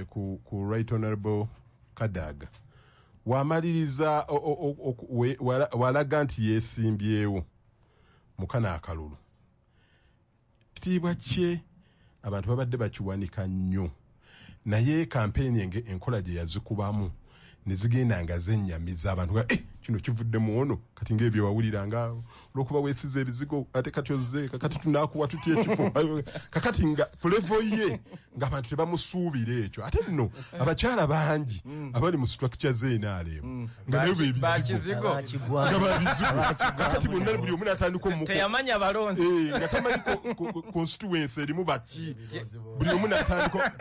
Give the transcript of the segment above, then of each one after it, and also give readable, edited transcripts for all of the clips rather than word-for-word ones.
Ku Right Honorable Kadaga wamaliriza walaga nti yeesimbyewo mukana akalulu. Kitiibwa kye abantu babadde bakiwanika nnyo, naye kampeyini enkola gye yazikubamu ne zigenda nga zennyamiza abantu nga kino kivudde mu ono. Kati ng'ebyo wawulira nga olwokuba weesiza ebizigo, ate kati ozze, kakati tunaakuwa tutya ekifo? Kakati nga ku level ye ng'abantu tebamusuubira ekyo. Ate nno abakyala bangi abali mu structure z'NRM nga nayo bebizigo. Bakizigo. Nga babizigo. Kakati bonna buli omu n'atandika omuko Teyamanya balonzi. Nga tamanyi constituency erimu baki. Buli omu n'atandika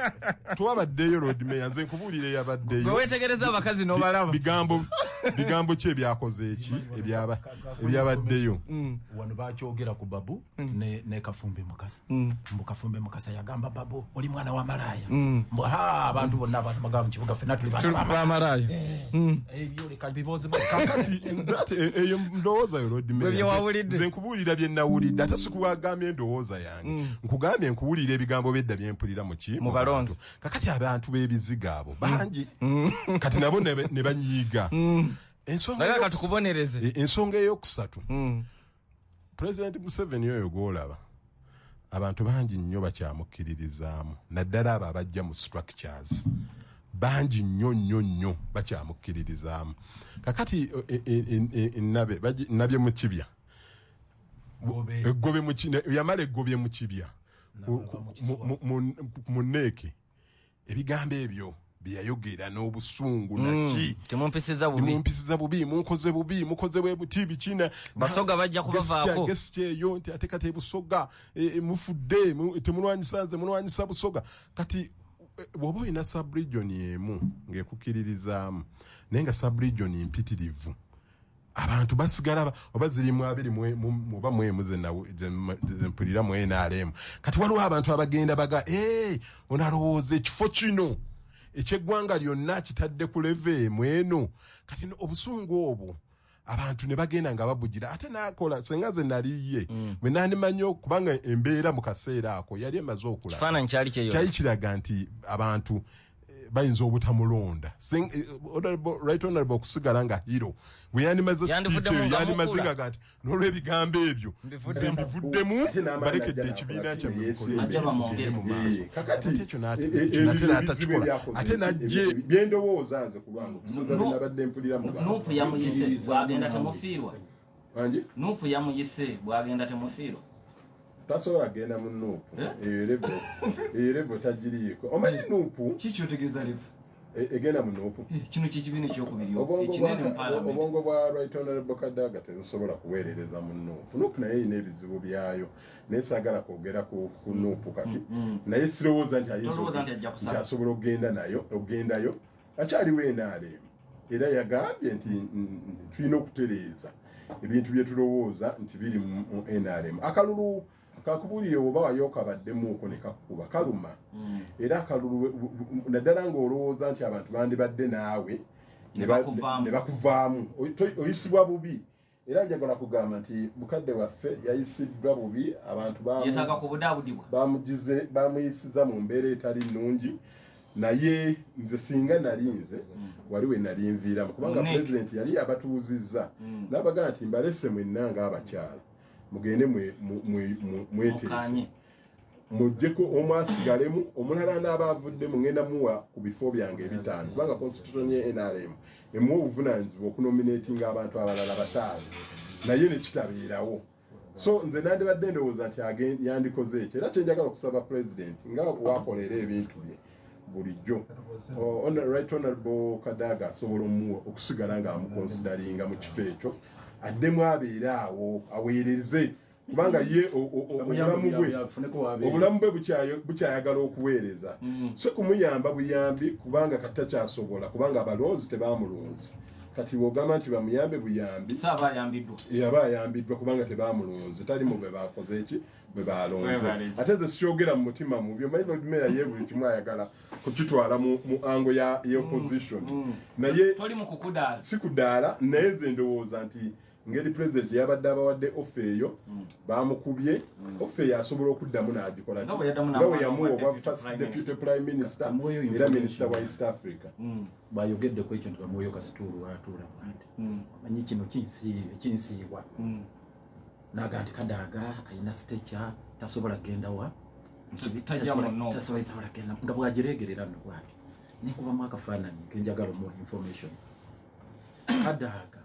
tewabaddeyo Lord Mayor. Nze nkubuulira eyabaddeyo. Gwe weetegereza abakazi n'obalaba. Bigambo ki ebyakoze eki ebyabaddeyo? Wano bakyogera ku Babu ne Kafumbe Mukasa. Mbu Kafumbe Mukasa yagamba Babu, "Oli mwana wa malaaya." Mbu ha abantu bonna, abantu bagamba mu kibuga, "Ffenna tuli baana ba Bamalaaya." Ebyo leka bibozi. Kakati nze ate eyo ndowooza yo, Lord Mayor. Gwe bye wawulidde. Nze nkubuulira bye nawulidde, ate sikuwagambye endowooza yange. Nkugambye nkuwulira ebigambo byedda byempulira muki Mu balonzi. Bantu. Kakati abantu b'ebizigo abo bangi, kati nabo ne banyiiga. Ensonga Naye katukubonereze. Ensonga eyokusatu, President Museveni oyo gwolaba, abantu bangi nnyo bakyamukkiririzaamu, naddala abo abajja mu structures, bangi nnyo nnyo nnyo bakyamukkiririzaamu. Kakati nabye mu kibya, eggobe yamala eggobye mu kibya mu neeke, ebigambo ebyo byeyayogera n'obusungu naki. Temumpisiza bubi. Mumpisiza bubi, munkoze bubi, mukoze bwe buti, bikina. Basoga bajja kubavaako. Gesture eyo nti ate kati ebusoga mufudde, temulwanyisa nze, mulwanyisa Busoga. Kati bw'oba olina subregion emu ng'ekukkiririzaamu, naye nga subregion mpitirivu, abantu basigala oba ziri mu abiri oba mwemu ze mpulira mu NRM. Kati waliwo abantu abagenda baga, "Eh, ono alowooza ekifo kino ekyeggwanga lyonna kitadde ku level emu eno." Kati obusungu obwo abantu ne bagenda nga babugira. Ate nakola senga ze naliye bwe nandimanyi, kubanga embeera mu kaseera ako yali emaze okulaba. Kifaananyi kyali Kyali kyeyolesa. kiraga nti abantu bayinza obutamulonda. Right Honorable okusigala nga hero bwe yandimaze speech Yandivuddemu eyo, nga yandimaze mukula. nga nti n'olw'ebigambo ebyo Mbivuddemu. nze mbivuddemu, Ate n'amaanyi balekedde ajja ekibiina n'akola kyammwe ki? mukole Ajja bamwongere. mugende mu maaso. Kakati Ate ekyo ekyo ebyo nate ebizibu n'atakikola. ebyakoze Ate najje byendowooza nze ku lwange okusinza No. bye nabadde mpulira mu bantu. NUP yamuyise, bwagenda temufiirwa. Wangi? NUP yamuyise, bwagenda temufiirwa. Tasobola kugenda mu NUP. Eh? Eyo level tagiriiko. Omanyi NUP Kikyotegeeza level? Egenda mu NUP. Kino kyekibiina ekyokubiri Obwongo ekinene mu paalamenti. Obwongo bwa Right Honorable Kadaga tebusobola kuweerereza mu NUP. NUP naye erina ebizibu byayo, naye saagala kwogera ku NUP kati, naye sirowooza nti ayinza Tolowooza nti ajja kusaba. Nti asobola okugenda nayo, okugendayo. Akyaliwo NRM, era yagambye nti tulina okutereeza ebintu bye tulowooza nti biri mu NRM. Akalulu kakubuulire, oba wayo kabaddemuuko ne kakkuba kaluma, era akalulu naddala ng'olowooza nti abantu bandibadde naawe Ne bakuvaamu. Ne bakuvaamu. Oyisibwa bubi. Era njagala kugamba nti mukadde waffe yayisiddwa bubi, abantu Yeetaaga kubudaabudibwa. Bamugize, bamuyisiza mu mbeera etali nnungi. Naye nze singa nali nze, wali we nali nviiramu, kubanga Munne. Pulezidenti yali abatuuzizza n'abagamba nti, "Mbalese mwenna ng'abakyala, mugende mweteese." Mukanye. Muggyeko omu asigalemu, omulala n'aba avuddemu ngenda muwa ku bifo byange ebitaano, kubanga constitution ye NRM emuwa obuvunaanyizibwa okunominatinga abantu abalala bataano, naye ne kitabeerawo. So nze nandibadde ndowooza nti yandikoze ekyo. Era kyenjagala okusaba President, nga wakolera ebintu bye bulijjo, Right Honorable Kadaga asobola omuwa okusigala ng'amuconsideringa mu kifo ekyo, addemu abeere awo aweereze, kubanga ye obulamu bwe bukyayagala okuweereza, so kumuyamba buyambi, kubanga kati takyasobola, kubanga abalonzi tebamulonzi. Kati bwogamba nti bamuyambe buyambi, So aba ayambiddwa. Yaba ayambiddwa, kubanga tebamulonze, tali mu bwe bakoze eki bwe balonze. Bwe. Ate nze sikyogera mu mutima mubi. Omanyi Lord Mayor ye buli kimu ayagala kukitwala mu angle ya opposition, naye Toli mu kukudaala. Si kudaala, naye nze ndowooza nti Ngeri president yabadde abawadde offer eyo, bamukubye offer eyo, asobola okuddamu n'agikola ki? Nga bwe yaddamu Nga bwe n'amuwa yamuwa obwa obwa deputy first prime deputy prime minister Amuweeyo era information. minister wa East Africa. Bayogedde ku ekyo nti bamuweyo kasituulu atuula bwati, manyi kino kinsiibwa naga nti Kadaaga ayina stature, tasobola kugenda wa Tajja muno. Tasobola kugenda nga bwagiregerera nno bwati. Nekubamu akafaananyi kenjagala omuwa information. Kadaaga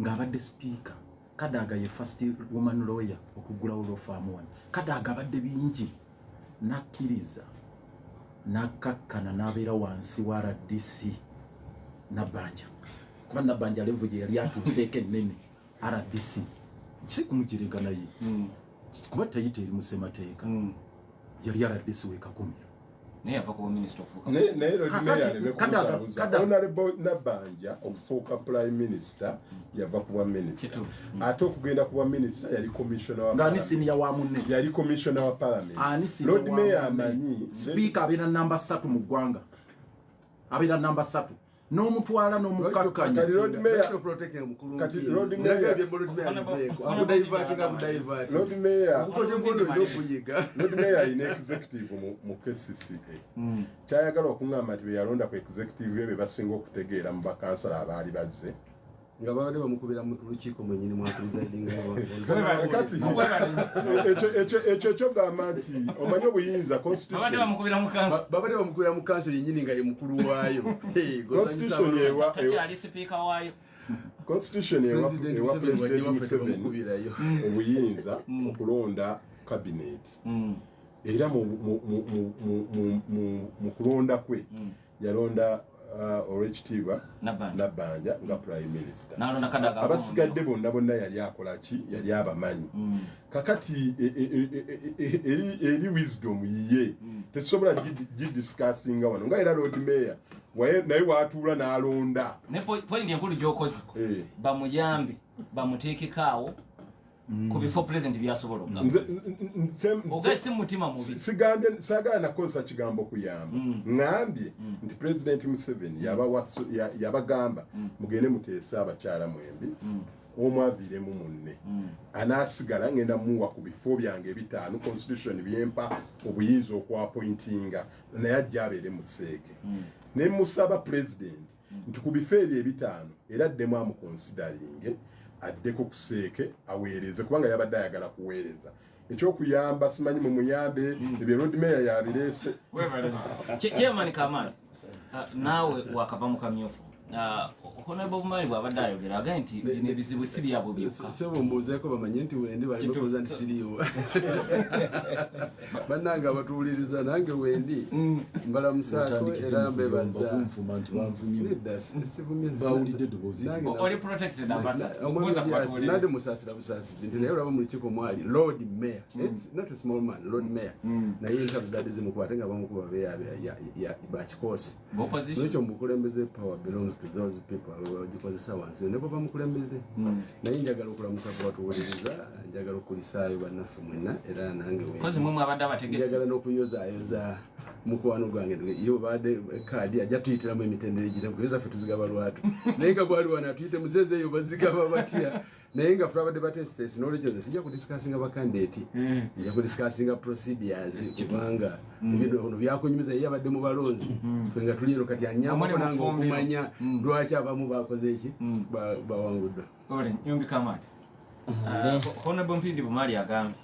ng'abadde sipiika, Kadaaga ye first woman lawyer okuggulawo law firm wano. Kadaaga abadde bingi, nakkiriza nakkakkana n'abeera wansi wa RDC Nabbanja, kuba Nabbanja level gye yali atuuseeko ennene, RDC si kumugirega naye kuba tayita eri mu ssemateeka, yali RDC wekakumiro. Naye yava ku buminisita okufuuka Naye Lord Kakati, Mayor aleme Kadaga- kubuzabuza. Kadaga. Honorable Nabbanja okufuuka prime minister yava ku bwa minister. Kituufu. Ate okugenda ku bwa minister yali commissioner wa Ng'ani parliament. senior wa munne? Yali commissioner wa parliament. Ani senior Lord wa Mayor munne? amanyi. Sipiika abeera namba 3 mu ggwanga, abeera namba 3 n'omutwala n'omukakkanya. Kati Lord Mayor- kati Lord Mayor- Lord Mayor Lord Mayor alina executive mu KCCA. Kyayagala okuŋŋamba nti be yalonda ku executive ye be basinga okutegeera mu bakansala abaali bazze. Nga babadde bamukubira mu lukiiko mwenyini mwapresidinga. Kati ekyo kyogamba nti omanyi obuyinza Babadde constitution bamukubira mu kanso. Babadde bamukubira mu kanso yennyini nga ye mukulu waayo. Constitution ewa Takyali sipiika waayo. Constitution President ewa Museveni President wajja waffe Museveni tebamukubirayo. obuyinza okulonda cabinet, era mu kulonda kwe yalonda olwekitiibwa Nabbanja. Nabbanja nga prime minister. N'alonda Kadaga. Abasigadde bonna bonna yali akola ki? Yali abamanyi. Kakati eri wisdom yiye, tetusobola gidiscussinga wano nga era Lord Mayor naye watuula n'alonda. Ne point enkulu gyokoze, bamuyambe bamuteekeko awo ku bifo president byasobola okugaba. Oga si mutima mubi. Sigambye saagala nakozesa kigambo kuyamba. Ŋŋambye nti President Museveni yabagamba mugende muteese abakyala mwembi, omu aviiremu munne, anaasigala ngenda muwa ku bifo byange ebitaano constitution byempa obuyinza okwapointinga, naye ajja abeere mu seeke. Ne musaba president nti ku bifo ebyo ebitaano era addemu amuconsideringe addeko ku seeke aweereze, kubanga yabadde ayagala kuweereza. Ekyokuyamba simanyi mumuyambe, ebyo Lord Mayor yabireese. Chairman Kamali, naawe wakava mu kamyufu. Honorable Bumali bw'abadde ayogera agambye nti bino ebizibu si byabwe byokka. Sebo, mbuuzeeko bamanye nti wendi, baleme kubuuza nti siriiwo. Bannange abatuwuliriza, nange wendi, mbalamusaako Otandikidde era mu kuyomba mbebaza. Kunvuma nti banvumye. Nedda, sivumye. Bawulidde eddoboozi. Nange Oli protected, ambassador. Omwami Buuza ku Dias, batuwuliriza. nande musaasira busaasizi nti naye olaba mu lukiiko mwali Lord Mayor. It's not a small man, Lord Mayor, naye entabo zaali zimukuba ate nga bamukuba bakikoosi. Opposition. Nekyo mubukulembeze, power belongs to those people abagikozesa wansi ne baba mukulembeze. Naye njagala okulamusa ku batuwuliriza, njagala okulisaayo bannaffe mwenna era nange Kozi mwe mwabadde abategesi. Njagala n'okuyozaayoza mukwano gwange ye obadde kaadi ajja tuyitiramu emitendera egitamu kuyoza, ffe tuzigaba lwatu, naye nga bwali wano atuyite muzeeze eyo bazigaba batya? Naye nga ffe abadde batesitesi, n'olwekyo nze sijja kudiscussinga bakandidate, nja kudiscussinga procedures, kubanga ebintu ono byakunyumiza ye abadde mu balonzi, ffe nga tuli eno. Kati anyambako Omuli nange mufumbiro. okumanya lwaki abamu bakoze eki, bawanguddwa. Ole, Nyumbi Kamali. Honorable Mpindi Bumali agambye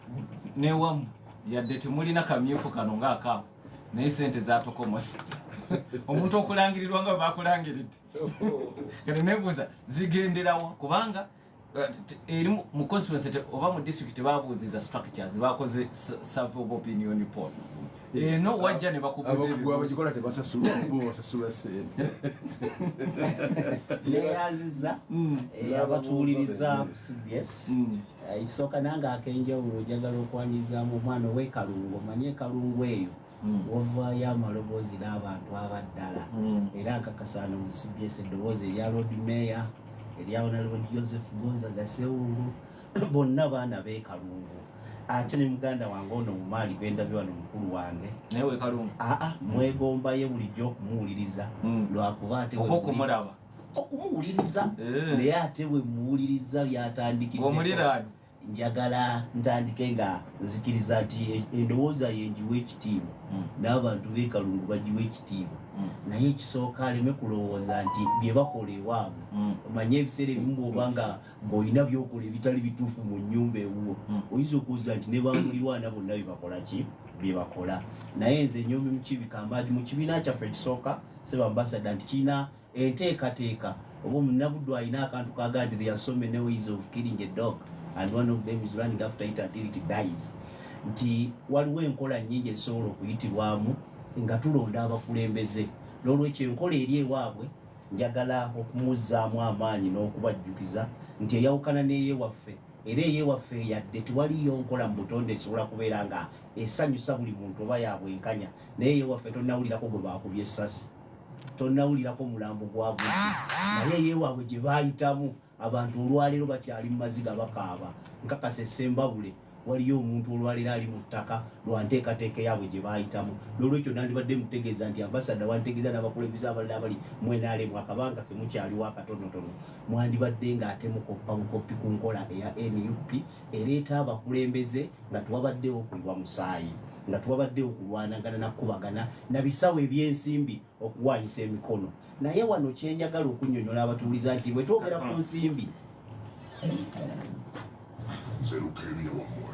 newamu yadde temulina kamyufu kano ngaakaawo, naye sente zatokomosa omuntu okulangirirwa nga bwe bakulangiridde. Kati nebuuza zigenderawa, kubanga eri mu constituency oba mu district tebabuuziza structures, bakoze survey of opinion poll, eno wajja ne bakubuuza abakugu ebibuuzo. Abagikola tebasasulwa, bo basasulwa sente. Neyanziza abatuwuliriza ku CBS. Isooka nange ak'enjawulo, njagala okwanirizamu omwana ow'ekalungu. Omanye ekalungu eyo wavaayo amaloboozi n'abantu abaddala, era nkakasaano mu CBS eddoboozi erya Lord Mayor, erya Honorable Joseph Gonzaga Sewungu, bonna baana b'ekalungu. Ate ne muganda wange ono Mumaali gwendabye wano, mukulu wange. Naye wekalungu. Aa, mwegombaye bulijjo okumuwuliriza, lwakuba ate oba okumulaba. Okumuwuliriza, naye ate bwe muwuliriza byatandikidde, njagala ntandike nga nzikiriza nti endowooza ye ngiwa ekitiibwa, n'abantu b'e Kalungu bagiwa ekitiibwa. Naye ekisooka aleme kulowooza nti bye bakola ewaabwe. Omanye ebiseera ebimu bw'oba nga ng'olina by'okola ebitali bituufu mu nnyumba ewuwo, oyinza okuwuza nti ne bamulirwana bonna bye bakola ki bye bakola. Naye nze Nyombi Mukiibi Kambaadi, mu kibiina kyaffe ekisooka, seba ambassador, nti kirina enteekateeka oba omunnabuddu alina akantu kaga nti there are so many ways of killing a dog and one of them is running after it until it dies, nti waliwo enkola nnyingi ezisobola okuyitibwamu nga tulonda abakulembeze. N'olwekyo enkola eri ewaabwe njagala okumuzzaamu amaanyi n'okubajjukiza nti eyawukana n'eyewaffe, era eyewaffe yadde tewaliyo nkola mu butonde esobola kubeera nga esanyusa buli muntu oba yabwenkanya, naye eyewaffe tonnawulirako gwe baakubye essasi, tonnawulirako mulambo gwagudde. Naye eyewaabwe gye baayitamu, abantu olwaleero bakyali mu maziga bakaaba. Nkakasa essembabule waliyo omuntu olwaleero ali mu ttaka lwa nteekateeka yaabwe gye baayitamu. N'olwekyo nandibadde mutegeeza nti ambassador wantegeeza n'abakulembeze abalala abali mu NRM, akabanga kemukyaliwo akatonotono, mwandibadde ng'ate mukoppa bukopi ku nkola eya NUP ereeta abakulembeze nga tewabaddewo okuyiwa musaayi, nga tewabaddewo kulwanagana nakubagana na bisawo ebyensimbi okuwanyisa emikono. Naye wano kyenjagala okunnyonnyola abatuuliza nti bwe twogera ku nsimbi Nze Lukeebya wammwe.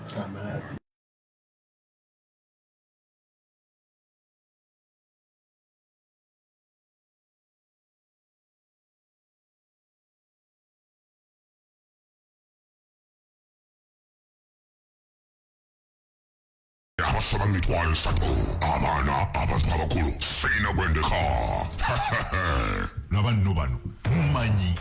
Abasaba 30,000, abaana, abantu abakulu, sirina gwendeka. Laba nno bano, mumanyi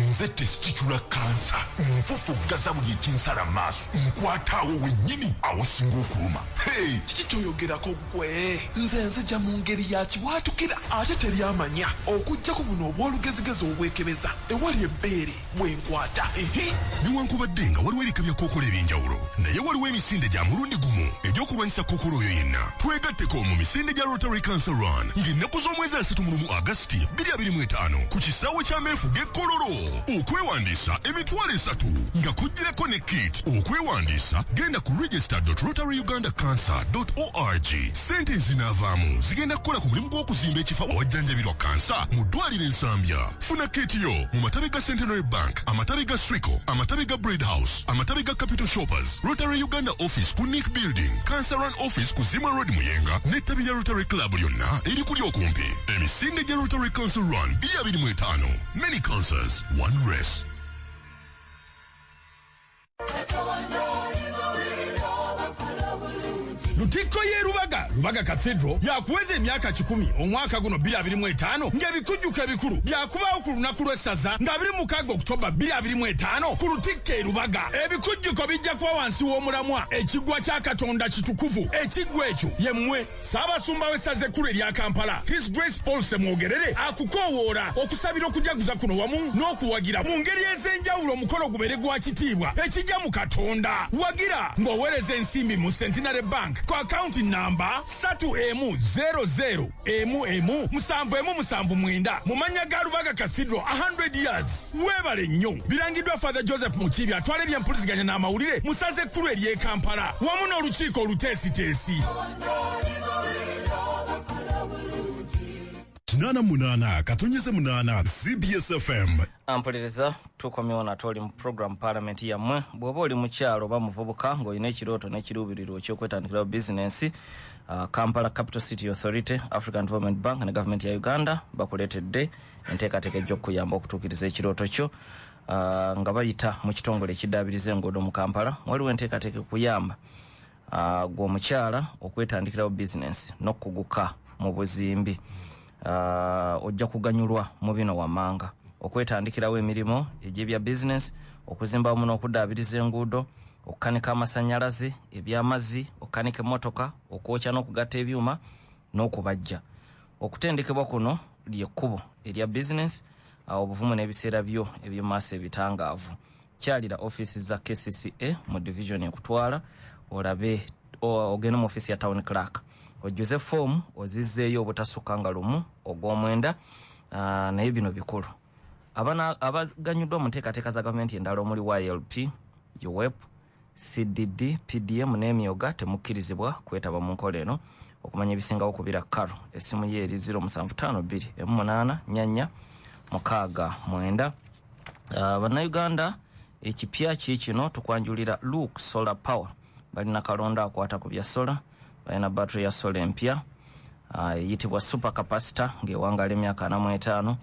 nze testicular cancer, nfufuggaza buli ekinsala maaso, nkwataawo wennyini awasinga okuluma. Hey, kiki kyoyogerako ggwe? Nze nzija mu ngeri ya kibwatukira ate teri amanya, okuggyako buno obw'olugezigezi obwekebeza ewali ebbeere bwenkwata. Ehe. Newankubadde nga waliwo ebika bya kookolo eby'enjawulo, naye waliwo emisinde gya mulundi gumu egy'okulwanyisa kookolo oyo yenna. Twegatteko mu misinde gya Rotary Cancer Run ng'ennaku z'omwezi 31 Agasiti 2025 ku kisaawe ky'ameefu g'e Kololo. Okwewandiisa 30,000 nga kujjirako ne kit. Okwewandiisa genda ku register.rotaryugandacancer.org. Ssente ezinaavaamu zigenda kukola ku mulimu gw'okuzimba ekifo awajjanjabirwa kansa mu ddwaliro Ensambya. Funa kit yo mu matabi ga Centenary Bank, amatabi ga Swico, amatabi ga Bread House, amatabi ga Capital Shoppers, Rotary Uganda Office ku Nick Building, Cancer Run Office ku Zima Road Muyenga, n'ettabi lya Rotary Club lyonna erikuli okumpi. Emisinde gya Rotary Cancer Run 2025. Many cancers, one race. Lutikko y'e Lubaga, Lubaga Cathedral, yakuweza emyaka 100 omwaka guno 2025, ng'ebikujjuko ebikulu byakubaawo ku lunaku lw'essaza nga 26 Okutoba 2025 ku Lutikko e Lubaga. Ebikujjuko bijja kuba wansi w'omulamwa Ekiggwa kya Katonda kitukuvu. Ekiggwa ekyo ye mmwe. Ssaabasumba w'essaza ekkulu erya Kampala, His Grace Paul Ssemwogerere, akukoowoola okusabira okujaguza kuno wamu n'okuwagira mu ngeri ez'enjawulo omukolo gubeere gwa kitiibwa ekijja mu Katonda. Wagira ng'oweereza ensimbi mu Centenary Bank ku akawunti namba 3 1 00 1 1 7 1 7 9 mu mannya ga Lubaga Cathedral 100 years. Weebale nnyo. Birangiddwa Father Joseph Mukiibi, atwala ebyempuliziganya n'amawulire mu ssaza ekkulu ery'e Kampala wamu n'olukiiko oluteesiteesi. 88.8 CBS FM. Ampuliriza, tukomyewo nate, oli mu program Parliament Yammwe. Bw'oba oli mukyalo oba muvubuka ng'olina ekirooto n'ekiruubirirwa eky'okwetandikirawo bizinensi, Kampala Capital City Authority, African Development Bank ne gavumenti ya Uganda bakuleetedde enteekateeka ejja okukuyamba okutuukiriza ekirooto kyo, nga bayita mu kitongole ekiddaabiriza enguudo mu Kampala. Waliwo enteekateeka ekuyamba, gwe omukyala, okwetandikirawo bizinensi n'okukuguka mu buzimbi. Ojja kuganyulwa mu bino wammanga: okwetandikirawo emirimu egy'ebya bizinensi, okuzimba wamu n'okuddaabiriza enguudo, okukanika amasannyalaze, ebyamazzi, okukanika emmotoka, okwokya n'okugatta ebyuma n'okubajja. Okutendekebwa kuno lyekkubo erya bizinensi, obuvumu n'ebiseera byo eby'omumaaso ebitangaavu. Kyalira ofiisi za KCCA mu division ekutwala olabe, ogende mu ofiisi ya town clerk, ojjuze foomu ozizzeeyo obutasukka nga 1 ogw'omwenda. Naye bino bikulu. Abaganyuddwa mu nteekateeka za gavumenti endala omuli YLP, UWEP, CDD, PDM n'emyoga temukkirizibwa kwetaba mu nkola eno. Okumanya ebisingawo kubira Karo, essimu ye eri 0752 8 44 69. Bannayuganda, ekipya kiikino, tukwanjulira Luke Solar Power. Balina kalonda akwata ku bya solar, balina battery ya solar empya eyitibwa super capacitor ng'ewangala emyaka 45.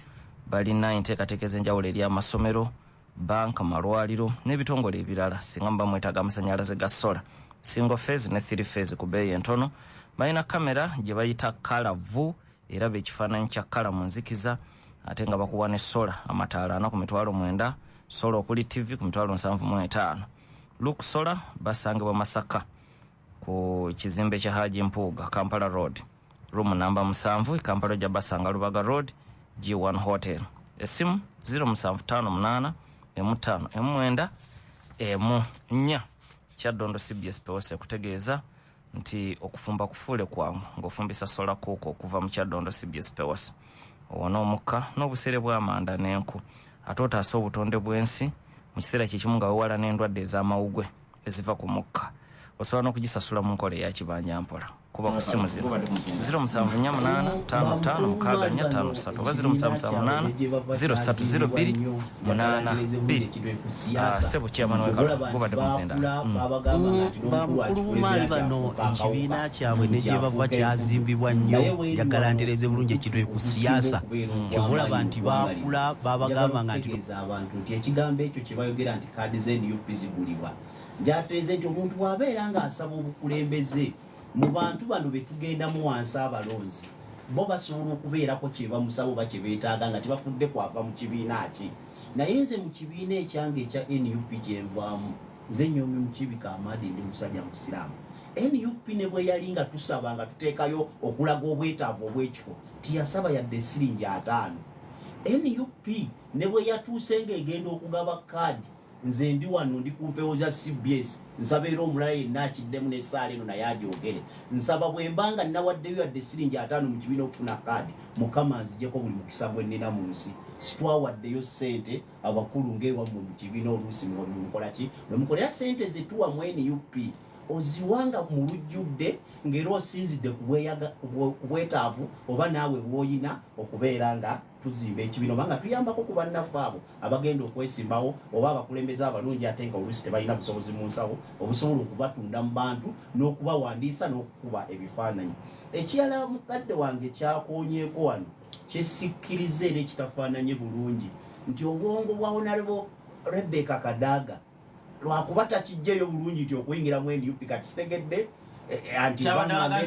Balina enteekateeka ez'enjawulo eri amasomero, banka, malwaliro n'ebitongole ebirala. Singa muba mwetaaga amasanyalaze ga solar single phase ne three phase ku bbeeyi entono. Balina kamera gye bayita kalavu, eraba ekifaananyi kya kala mu nzikiza, ate nga bakuwa ne solar amataala 4 ku 90,000, solar okuli TV ku 75,000. Luke Solar basangibwa Masaka ku kizimbe kya Haji Mpuuga, Kampala Road, room namba 7. Kampala ojja basanga Lubaga Road, G1 Hotel. Essimu 0758 5 9 14. Kyaddondo CBS POS kutegeeza nti okufumba kufuule kwangu ng'ofumbisa solar cooker okuva mu Kyaddondo CBS POS. Owona omukka n'obuseere bw'amanda n'enku, ate otaasa obutonde bw'ensi mu kiseera kyekimu nga wewala n'endwadde ez'amawugwe eziva ku mukka. Osobola n'okugisasula mu nkola eya kibanja mpola. Kuba ku ssimu zino 0748 55 64 53 oba 0778 0302 82. Sebo chairman wekalo, gubadde ku muzindaalo. Bamukulu Bumaali bano ekibiina kyabwe ne gye bava kyazimbibwa nnyo. Njagala ntereze bulungi ekintu ku siyaasa. Kyova olaba nti baakula babagamba nga nti abantu nti ekigambo ekyo kye bayogera nti kaadi za NUP zigulibwa, njateeze nti omuntu bw'abeera ng'asaba obukulembeze mu bantu bano be tugendamu wansi, abalonzi bo basobola okubeerako kye bamusaba oba kye beetaaga nga tebafudde kwava mu kibiina ki. Naye nze mu kibiina ekyange ekya NUP kyenvaamu, nze Nyomi Mukiibi Kamadi, ndi musajja musiraamu. NUP ne bwe yali nga tusaba nga tuteekayo okulaga obwetaavu obw'ekifo, tiyasaba yadde siringi 50. NUP ne bwe yatuuse ng'egenda okugaba kaadi, nze ndi wano, ndi ku mpewo za CBS, nsaba era omulala yenna akiddemu n'essaala eno naye agyogere. Nsaba bwe mba nga nawaddeyo yadde siringi 50 mu kibiina okufuna kaadi, Mukama nzijeko buli mukisa gwe nnina mu nsi. Sitwawaddeyo ssente abakulu ng'ewammwe mu kibiina oluusi mukola ki bwe mukolera ssente zetuwa mu NUP, oziwanga mu lujjudde ng'era osinzidde ku bwetaavu oba naawe bw'oyina okubeera nga tuzimba ekibiina oba nga tuyambako ku bannaffe abo abagenda okwesimbawo oba abakulembeze abalungi, ate nga oluusi tebalina busobozi mu nsawo obusobola okubatunda mu bantu n'okubawandiisa n'okukuba ebifaananyi. Ekirala mukadde wange kyakoonyeeko wano kyesikkiriza era ekitafaananye bulungi nti obwongo bwa Honorable Rebecca Kadaga lwakuba takijjeyo bulungi nti okuyingira mu NUP kati sitegedde anti naye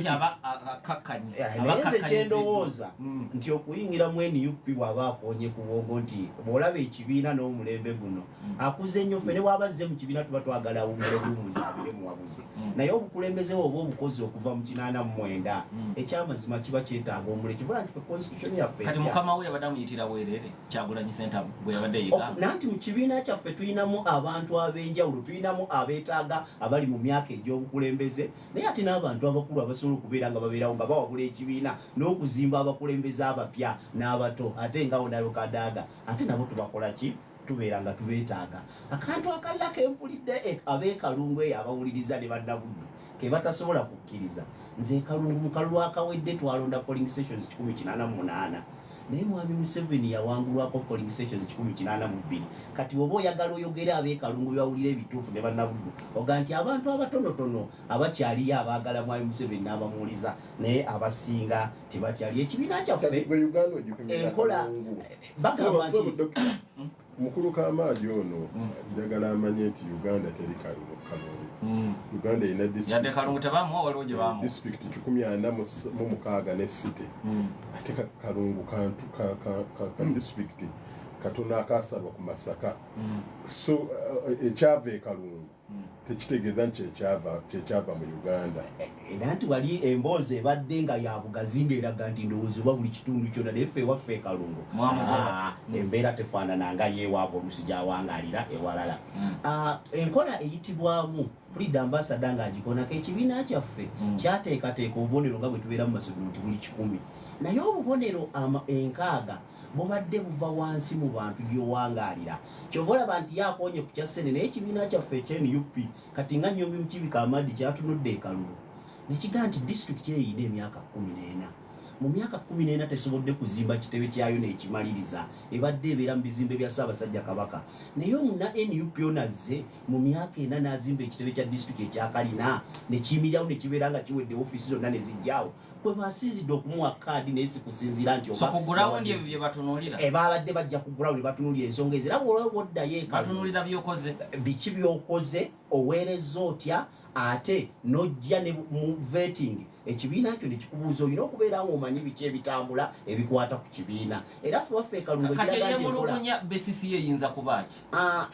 nze kyendowooza nti okuyingira mu NUP bw'aba akoonye ku bwongo nti bw'olaba ekibiina n'omulembe guno akuze nnyo, ffe ne bw'aba azze mu kibiina tuba twagala awummule buwummuzi abeere muwabuzi, naye obukulembeze bwe oba obukozi okuva mu 89, ekyamazima kiba kyetaaga omule kivula nti ffe constitution yaffe kati mukama we yabadde amuyitira bwereere Kyagulanyi Ssentamu bwe yabadde yiga. Nanti mu kibiina kyaffe tulinamu abantu ab'enjawulo, tulinamu abeetaaga abali mu myaka egy'obukulembeze, naye ate n'abantu abakulu abasobola okubeera nga babeerawo nga bawabula ekibiina n'okuzimba abakulembeze abapya n'abato. Ate nga Honorable Kadaga, ate nabo tubakola ki, tubeera nga tubeetaaga. Akantu akalala kempulidde ab'ekalungu eyo abawuliriza ne bannabuddu ke batasobola kukkiriza, nze ekalungu mu kalulu akawedde twalonda polling stations 188, naye mwami Museveni yawangulwako polling stations 182. Kati oba oyagala oyogere ab'ekalungu byawulira ebituufu ne bannabuddu, oga nti abantu abatonotono abakyaliyo abaagala mwami Museveni n'abamuwuliza, naye abasinga tebakyali. Ekibiina kyaffe enkola bagamba nti mukulu Kamaadi ono njagala amanye nti Uganda teri kalungu. Uganda erina yadde kalungu tebamuwa, waliwo gye bamuwa. Disitulikiti 146 ne city, ate Kalungu kantu ka disitulikiti katono akasalwa ku Masaka. So ekyava e Kalungu tekitegeeza nti kyekyava mu Uganda. Era nti wali emboozi ebadde nga ya bugazi ng'eraga nti ndowooza oba buli kitundu kyonna, naye ffe ewaffe e Kalungu embeera tefaanana nga yeewaabwe oluusi gyawangaalira ewalala. Enkola eyitibwamu Pulida ambasada ng'agikonako, ekibiina kyaffe kyateekateeka obubonero nga bwe tubeera mu masomero nti buli 100, naye obubonero 60 Bubadde buva wansi mu bantu gy'owangaalira. Kyova olaba nti yakonye ku kya ssente, naye ekibiina kyaffe ekya NUP kati nga Nyombi Mukibi Kamadi kyatunudde ekalulu nekigaa nti disitulikiti eyo erina emyaka 14. Mu myaka 14 tesobodde kuzimba kitebe kyayo n'ekimaliriza, ebadde ebeera mu bizimbe bya Ssaabasajja Kabaka. Naye omuna NUP ono azze mu myaka 4 n'azimba ekitebe kya disitulikiti ekyakalina nekiyimirirawo nekibeera nga kiwedde, ofiisi zonna ne zijjaawo, kwe basinzidde okumuwa kaadi. Naye si kusinziira nti So ku ground ebyo bye batunuulira. Babadde bajja ku ground batunuulira ensonga ezo, era bw'olaba oddayo e Kalungu, Batunuulira byokoze. Biki byokoze, oweereza otya, ate n'ojja ne mu vetting ekibiina kyo nekikubuuza, olina okubeera ng'omanyi biki ebitambula ebikwata ku kibiina. Era ffe waffe Kalungu Kati ekiraga nti enkola eyemulugunya BCC eyinza kuba ki?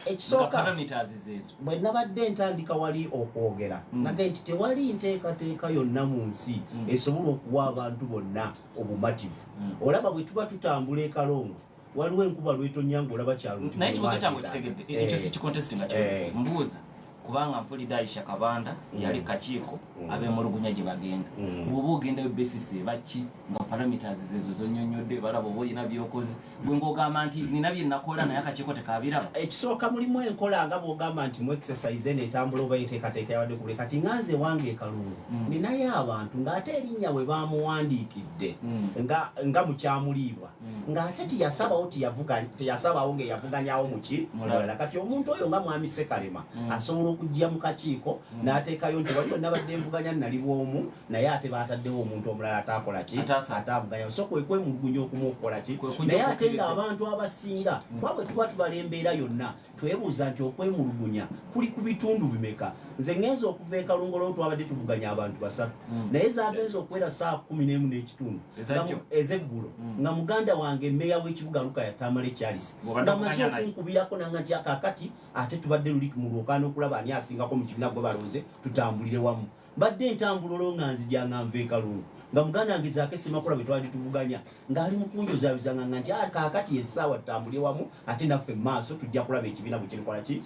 Ekisooka, Nga parameters zeezo. Bwe nabadde ntandika wali okwogera, nagambye nti tewali nteekateeka yonna mu nsi esobola okuwa abantu bonna obumativu. Olaba bwe tuba tutambula e Kalongo, waliwo enkuba lwetonya ng'olaba kyalo nti Naye ekibuuzo kyange bwe kitegedde, waagenda. ekyo si kicontest nga kyo. Mbuuza kubanga mpulidde Aisha Kabanda yali kakiiko abemulugunya gye bagenda. Bw'oba ogendayo, basis ebaki nga parameters zezo zonyonyodde? Balaba oba olina byokoze, gwe ng'ogamba nti nina bye nakola naye akakiiko tekabiraba. Ekisooka, mulimu enkola nga bw'ogamba nti mu exercise eno etambula oba enteekateeka yabadde kule. Kati nga nze wange e Kalungu ninayo abantu ng'ate erinnya we bamuwandiikidde nga mukyamuliibwa, ng'ate teyasabawo, teyasabawo ng'eyavuganyawo muki mulala. Kati omuntu oyo nga mwami Sekalema asobola okujja mu kakiiko n'ateekayo nti waliwo nabadde nvuganya nali bwomu, naye ate baataddewo omuntu omulala ataakola ki, ataavuganyawo. So kwe kwemulugunya okumu okukola ki, kujja naye ate okukkiriza. Ng'abantu abasinga kuba bwe tuba tubala embeera yonna, twebuuza nti okwemulugunya kuli ku bitundu bimeka? Nze ngenza okuva e Kalungolo, twabadde tuvuganya abantu basatu, naye zagenza okuwera saa 11:30 Ezajjo. ezeggulo nga muganda wange meya w'ekibuga Lukaya Tamale Charles Bw'obadde nga maze ovuganya naye. okunkubirako nanga nti akakati ate tubadde luli mu lwokaano okulaba ani asingako mu kibiina gwe balonze tutambulire wamu. Mbadde ntambula olwo nga nzija nga nva e Kalungu, nga muganda wange Zaake Semakula bwe twali tuvuganya ng'ali mu kunjozaabizanga nga nti, "Ah, kaakati essaawa tutambulire wamu, ate naffe mu maaso tujja kulaba ekibiina bwe kirikola ki,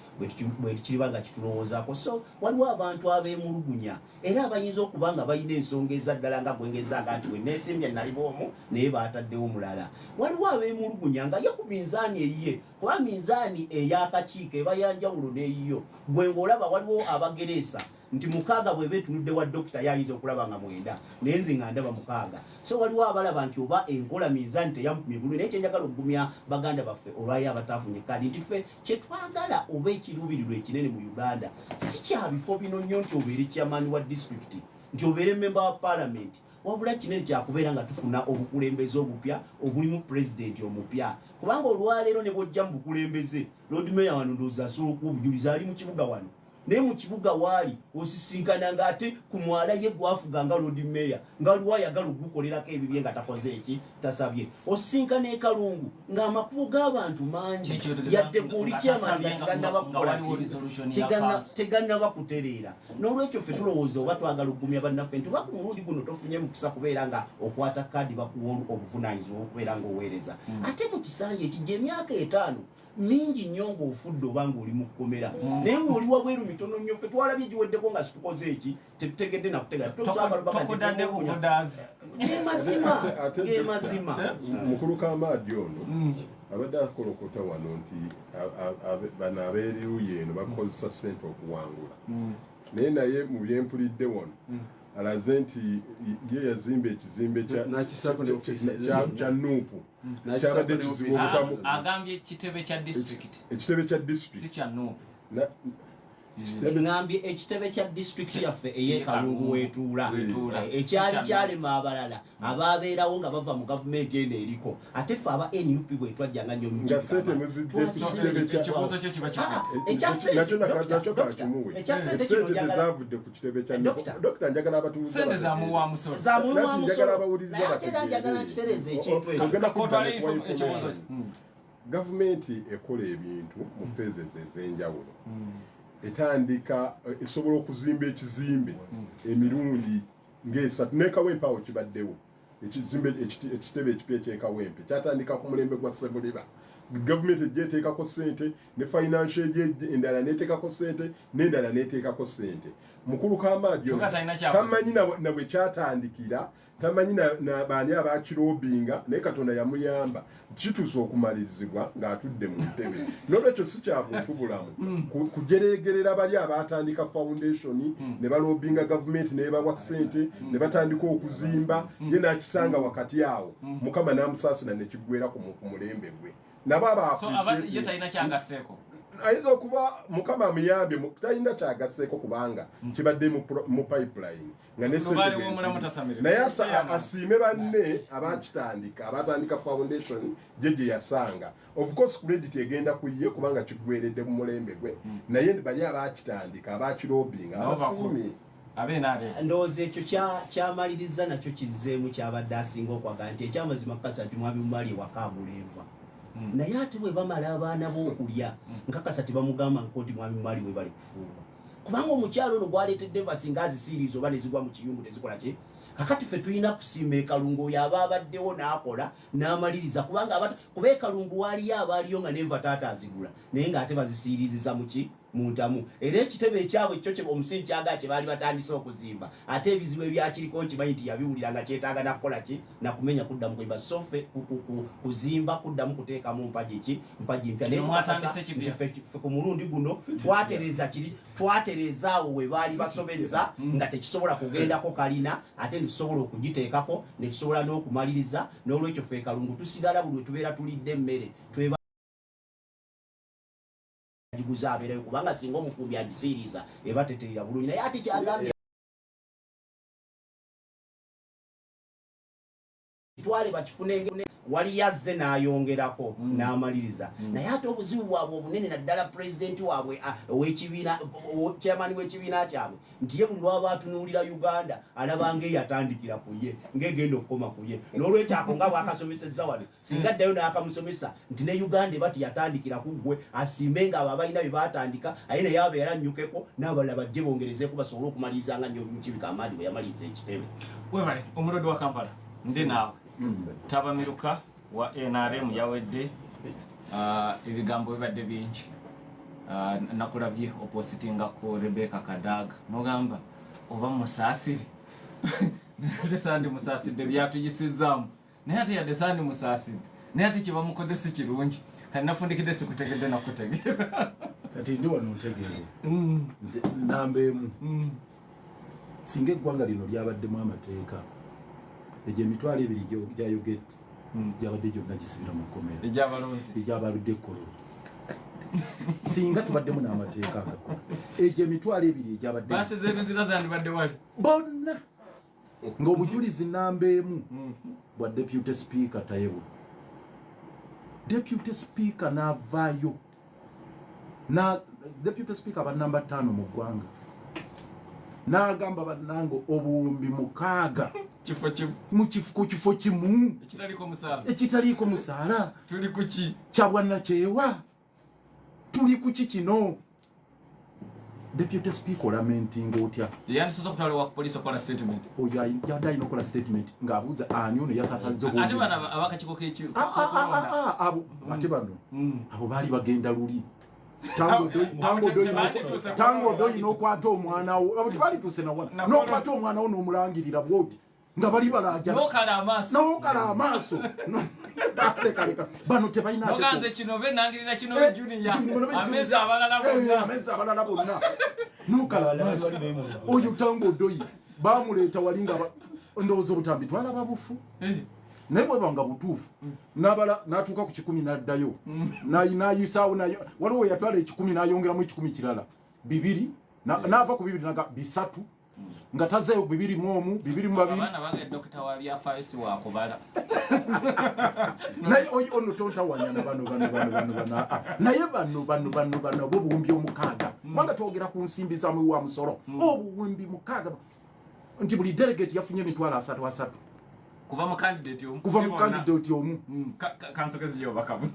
bwe kiriba nga kitulowoozaako." So waliwo abantu abeemulugunya era abayinza okuba nga balina ensonga ezaddala nga gwengezanga nti we neesimbye nali bwomu naye baataddewo omulala. Waliwo abeemulugunya nga ye ku minzaani eyiye, kuba minzaani ey'akakiiko eba yanjawulo n'eyiyo gwe ng'olaba. Waliwo abagereesa nti 6 bweba etunudde wa dokita yayinza okulaba nga 9, naye nze nga ndaba 6. So waliwo abalaba nti oba enkola minzaani teyamupimye bulungi. Naye kyenjagala okugumya baganda baffe olwayo abataafunye kaadi nti ffe kyetwagala oba ekiruubirirwa ekinene mu Uganda si kya bifo bino nnyo, nti obeere chairman wa disitulikiti, nti obeere memba wa parliament, wabula kinene kyakubeera nga tufuna obukulembeze obupya obulimu pulezidenti omupya. Kubanga olwaleero ne bwojja mu bukulembeze, Lord Mayor wano ndowooza asobola okuwa obujulizi, ali mu kibuga wano, naye mu kibuga waali osisinkana ng'ate ku mwala ye gwafuga nga Lord Mayor nga lwayagala ogukolerako ebibye nga takoze eki, tasabye. Osisinkana e Kalungu ng'amakubo g'abantu mangi, yadde gweoli chairman nga tegannaba kukola ki, tegannaba kutereera. N'olwekyo ffe tulowooza oba twagala okugumya bannaffe nti oba ku mulundi guno tofunye mukisa kubeera nga okwata kaadi, bakuwa obuvunaanyizibwa okubeera ng'oweereza ate mu kisanja ekijja. Emyaka 5 mingi nnyo ng'ofudde oba ng'oli mu kkomera, naye ng'oli wabweru mitono nnyo. Ffe twalabye giweddeko nga situkoze eki, tetutegedde nakutegera. Tokudadde kukudaazi. Ge mazima, ge mazima. Mukulu Kamaadi ono abadde akolokota wano nti bano ab'eriruyi eno bakozesa ssente okuwangula, naye mu byempulidde wano alaze nti ye yazimba ekizimbe N'akissaako ne ofiisi. kya NUP, kyabadde kizibu obutamu. Agambye kitebe kya disitulikiti. Ekitebe kya Si disitulikiti. kya NUP. Ŋŋambye ekitebe kya disitulikiti yaffe ey'ekalungu weetuula. Weetuula. Ekyali kyalema abalala ababeerawo nga bava mu gavumenti eno eriko, ate ffe aba NUP bwe twajjanga nnyo. Nga ssente muzidde ku kitebe kya Ekibuuzo kyo kiba kifudde. Ekya ssente, nakyo Doctor, nakyo kakimuwe. Ekya ssente kino Essente njagala- tezavudde ku kitebe kya Doctor. Dokita, njagala abatuuze Sente zamuwa musolo. Zamuwa Nati musolo. njagala abawuliriza Naye ate era bategeere. njagala nkitereeze ekintu ekyo. Ogenda kudda Kotwale mu kuwa ekibuuzo. information. Gavumenti ekola ebintu mu phases ez'enjawulo. Etandika, esobola okuzimba ekizimbe emirundi ng'esatu. Nekawempe awo kibaddewo ekizimbe, ekitebe ekipya ekyekawempe kyatandika ku mulembe gwa Sebuliba. Gavumenti ejja eteekako ssente, ne financial ejja endala neteekako ssente, n'endala neteekako ssente. Mukulu Kamajo Kyokka talina kyakoze. tamanyi na bwe kyatandikira, tamanyi na baani abakirobinga, naye Katonda yamuyamba kituuse okumalirizibwa ng'atudde mu ntebe. N'olwekyo si kya buntu bulamu kujeregerera bali abatandika foundation ne balobinga gavumenti n'ebawa ssente ne batandika okuzimba, ye n'akisanga wakati awo, Mukama n'amusaasira ne kiggwera ku mulembe gwe. Nabo aba So ye appreciate. talina kyagasseeko. Ayinza okuba Mukama amuyambye, talina kyagasseeko kubanga kibadde mu pipeline nga ne ssente Lubaale bwe w'omulamu ziri. tasamirira. Naye asiime banne abakitandika, abatandika foundation gye yasanga. Of course credit egenda ku ye kubanga kiggweredde mu mulembe gwe, naye bali abakitandika, abakirobinga, Nabo bakulu. abasiime. Abe NRM. Ndowooza ekyo kyamaliriza nakyo kizzeemu kyabadde asinga okwagala nti ekyamazima kakasa nti mwami Mumali ewaka agula enva, naye ate bwe bamala abaana b'okulya, nkakasa tebamugamba nko nti mwami Mumali we bali kufuuba, kubanga omukyalo ono gwaleetedde enva singa azisiiriza oba nezigwa mu kiyungu tezikola ki. Kakati ffe tulina kusiima ekalungu oyo aba abaddewo n'akola n'amaliriza, kubanga kuba ekalungu waaliyo abaaliyo nga nenva taata azigula, naye ng'ate bazisiiriziza muki mu ntamu. Era ekitebe ekyabwe kyo kye omusingi kyagaa kye baali batandise okuzimba, ate ebizibu ebyakiriko nkimanyi nti yabiwulira nga kyetaaga nakukola ki, nakumenya kuddamu kuyimba. So ffe kuzimba kuddamu kuteekamu mpagi ki, mpagi mpya. Naye Kino tukakasa mwatandise kipya. nti ffe ku mulundi guno twatereza kiri, twatereza awo we baali basobezza nga tekisobola kugendako kalina, ate netusobola okugiteekako netusobola n'okumaliriza. N'olwekyo ffe Kalungu tusigala buli we tubeera tulidde emmere tweba agiguza abeerayo, kubanga singa omufumbi agisiiriza eba teterera bulungi. Naye ate kyagambye twale bakifune, wali yazze n'ayongerako n'amaliriza. Naye ate obuzibu bwabwe obunene, naddala pulezidenti waabwe ow'ekibiina, chairman w'ekibiina kyabwe, nti ye buli lwaba atunuulira Uganda alaba ng'eyatandikira ku ye, ng'egenda okukoma ku ye. N'olwekyo ako nga bwakasomesezza wano, singa addayo n'akamusomesa nti ne Uganda eba tiyatandikira ku ggwe, asiime nga abo abalina bye baatandika, aye naye abeera annyukeko n'abalala bajje bongerezeeko basobole okumaliriza nga nnyo Mukibi Kamaadi bwe yamaliriza ekitebe. Webale, omulodi wa Kampala, ndi naawe. Tabamiruka wa NRM yawedde. Ebigambo bibadde bingi. Nakulabye opositingako Rebecca Kadaga nogamba oba musaasire, ate sandi musaasidde byatuyisizaamu, naye ate yadde sandi musaasidde, naye ate kyebamukoze si kirungi. Kati nafundikidde sikutegedde nakutegeera. Kati ndi wano ntegeere. Namba emu, singa eggwanga lino lyabaddemu amateeka, egyo 20,000 gyayogedde gyabadde gyonna gisibira mu kkomera. Egyabalonzi. Egyabaludde ekkololo. Singa tubaddemu n'amateeka agakola, egyo 20,000 egyabadde basize ebizira zandibadde wali. Bonna, ng'obujulizi namba emu bwa Deputy Speaker Tayebwa. Deputy Speaker n'avaayo na Deputy Speaker aba namba 5 mu ggwanga n'agamba, bannange, 6000 kifo kimu. Ku kifo kimu. Ekitaliiko musaala. Ekitaliiko musaala. Tuli ku ki? Kyabwannakyewa, tuli ku ki kino? Deputy Speaker olamentinga otya? Yandisoose okutwala wa poliisi okukola statement. Oyo yadde alina okukola statement ng'abuuza ani ono yasasazza. Ate bano abakakiiko k'eki Ah, ah, ah, ah, abo ate bano abo baali bagenda luli. Tebandituuse. Tanga Odoyi n'okwata omwana wo, abo tebalituuse nawana. N'okwata omwana wo n'omulangirira bwoti nga bali balajana. N'okala amaaso. N'okala amaaso. Leka, leka, bano tebalina ate Noganze kino be nangirira kino be junior amezi abalala bonna. Amezi abalala bonna nokala amaaso. Oyo Tanga Odoyi bamuleeta wali nga ndowooza obutambi twalaba bufu, naye bweba nga butuufu, nabala n'atuuka ku 100 n'addayo. N'ayisaawo nayo, waliwo we yatwala 100 n'ayongeramu 100 kirala 200, n'ava ku 2 naga 300 nga tazeeyo 21, 22. Abaana bange, dokita wa byafaayo si wakubala. Naye oyo ono tontawanya na bano bano bano bano bano. Naye bano bano bano bano bo 60,000, kubanga twogera ku nsimbi za muwi wa musolo, 60,000, nti buli delegate yafunye 30,000 kuva mu candidate omu. Kuva Si mu bonna. candidate omu. Kansokezi yo bakamu.